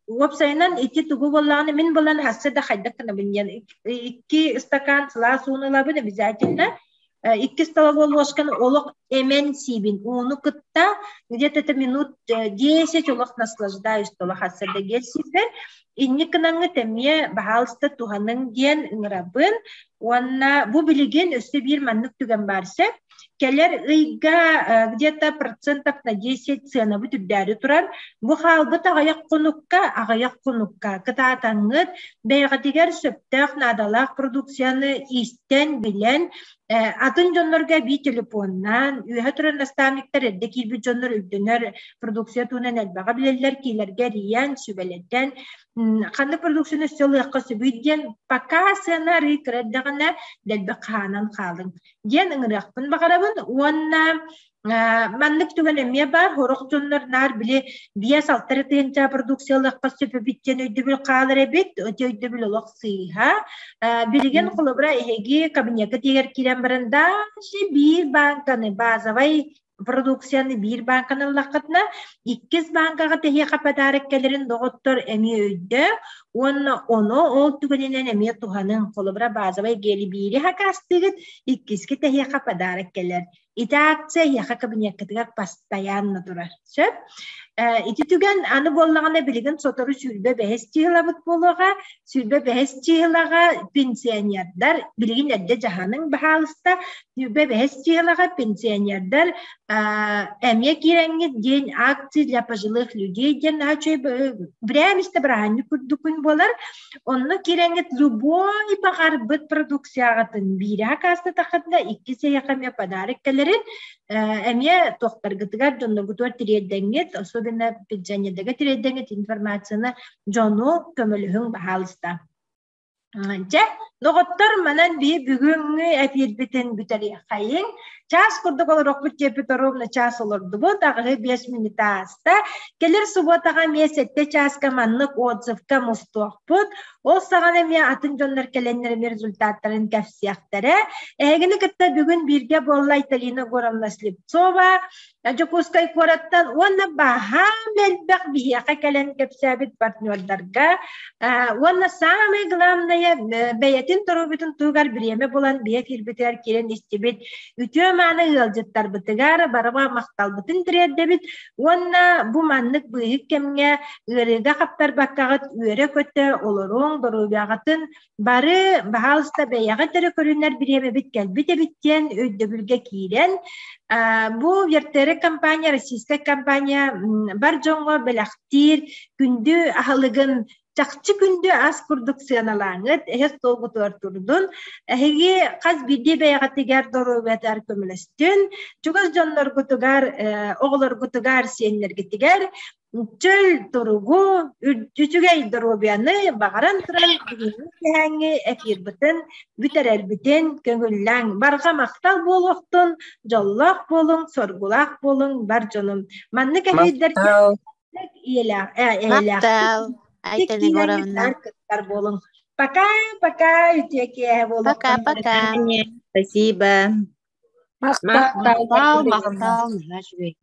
Speaker 1: Уопсайынан ити тугу буоллаҕына мин булан хасса да хайдах гынабын диэн икки стакан сылаас ууну ылабын обязательно. Икки столовой ложканы олох эмэн сиибин. Ууну кытта где-то это минут 10 олох наслаждаюсь олох хасса да гель сиибэр. Инник гынаҥҥыт эмиэ баһаалыста туһаныҥ диэн ыҥырабын. Уонна бу билигин өссө биир маннык түгэн баар сөп. Кэлэр ыйга где-то процентов на 10 сыанабыт үрдээри турар. Бу хаалбыт аҕыйах хонукка, аҕыйах хонукка кытаатаҥҥыт бэйэҕитигэр сөптөөх наадалаах продукцияны истэн, билэн, атын дьоннорго эбии телефоннаан, үөһэ турар наставниктар эрдэ киирбит дьоннор өйдөнөр продукция туһунан элбэҕи билэллэр, киилэргэ эрийэн, сүбэлэтэн, ханнык продукцияны өссө ылыахха сөбүй диэн пока сыана арыый кыра эрдэҕинэ дэлби хаанан хаалыҥ диэн ыҥырыахпын баҕарабын уонна маннык түгэн эмиэ баар, сорох дьоннор наар били биэс-алта тыһыынча продукция ылыахха сөп эбит диэн өйдөбүл хаалар эбит, ити өйдөбүл олох сыыһа. Билигин холобура эһиги кабинекка тиийэр киирэн баран даже биир бааҥканы базовай продукцияны биир бааҥканы ыллаххытына, иккис бааҥкаҕа тэһиэхэ подарок кэлэрин доҕоттор эмиэ өйдөө уонна ону ол түгэнинэн эмиэ туһаныҥ. Холобура базовай гели биири хакаастыыгыт, иккиски тэһиэхэ подарок кэлэр. Ити акция эһиэхэ кабинеккытыгар постоянно турар. Сөп? Ити түгэн аны буоллаҕына билигин сотору сүүрбэ бэһис чыһылабыт буолуоҕа. Сүүрбэ бэһис чыһылаҕа пенсионердар, билигин эрдэ дьаһаныҥ баһаалыста, сүүрбэ бэһис чыһылаҕа пенсионердар эмиэ киирэҥҥит день акции для пожилых людей диэн наһаа үчүгэй брээмистэ бырааһынньык курдук күн буолар. Онно киирэҥҥит любой баҕарбыт продукцияҕытын биирэ акаастатаххытына иккис эйэхэ эмиэ подарок кэлэрин эмиэ туохтаргытыгар дьонноргутугар тириэрдэҥҥит, особенно пенсионердарга тириэрдэҥҥит информацияны дьону көмөлөһүҥ баһаалыста. Дьэ, доҕоттор, манан биһи бүгүҥҥү эфирбитин бүтэриэххэйиҥ. Чаас курдук олорохпут диэппит ровно час олордубут, аҕыһы 5 минута ааста. Кэлэр субуотаҕа эмиэ 7 чааска маннык отзывка мустуохпут. Ол саҕана эмиэ атын дьоннор кэлэннэр эмиэ результаттарын кэпсиэхтэрэ. Эһигини кытта бүгүн бииргэ буолла Айталина Егоровна Слепцова, Дьокуускай куораттан уонна баһаам элбэх биһиэхэ кэлэн кэпсээбит партнердарга уонна самое главное бэйэтин доруобуйатын туһугар бириэмэ булан биһиэ киирбитигэр киирэн истибит үтүө-мааны ыалдьыттарбытыгар барыга махталбытын тириэрдэбит уонна бу маннык быыһык кэмҥэ ыарыыга хаптарбаккаҕыт үөрэ-көтө олоруҥ, доруобуйаҕытын бары баһаалыста бэйэҕит эрэ көрүнэр бириэмэбит кэлбит эбит диэн өйдөбүлгэ киирэн бу Вертере компания российскай компания бар дьоҥҥо бэлэхтиир күндү аһылыгын чахчы күндү ас курдук сыаналааҥыт эһэ столгутугар турдун эһиги хас биирдии бэйэҕитигэр доруобуйатыгар көмөлөстүн чугас дьонноргутугар оҕолоргутугар сиэннэргитигэр Чөл туругу, үчүгэй доруобуйаны баҕаран туран бүгүҥҥү киэһээҥҥи эфирбытын бүтэрэрбитин көҥүллээҥ. Барҕа махтал буолуохтун, дьоллоох буолуҥ, соргулаах буолуҥ бар дьонум. Маннык эфирдэр ийэлээх, эйэлээх
Speaker 5: Махтал, Айтана Егоровна.
Speaker 1: кыттар буолуҥ. Пока, пока, үтүө киэһэ
Speaker 5: Пока,
Speaker 1: буолуохтун.
Speaker 5: пока. Спасибо.
Speaker 8: Махтал,
Speaker 3: Махтал, махтал, наһаа үчүгэй.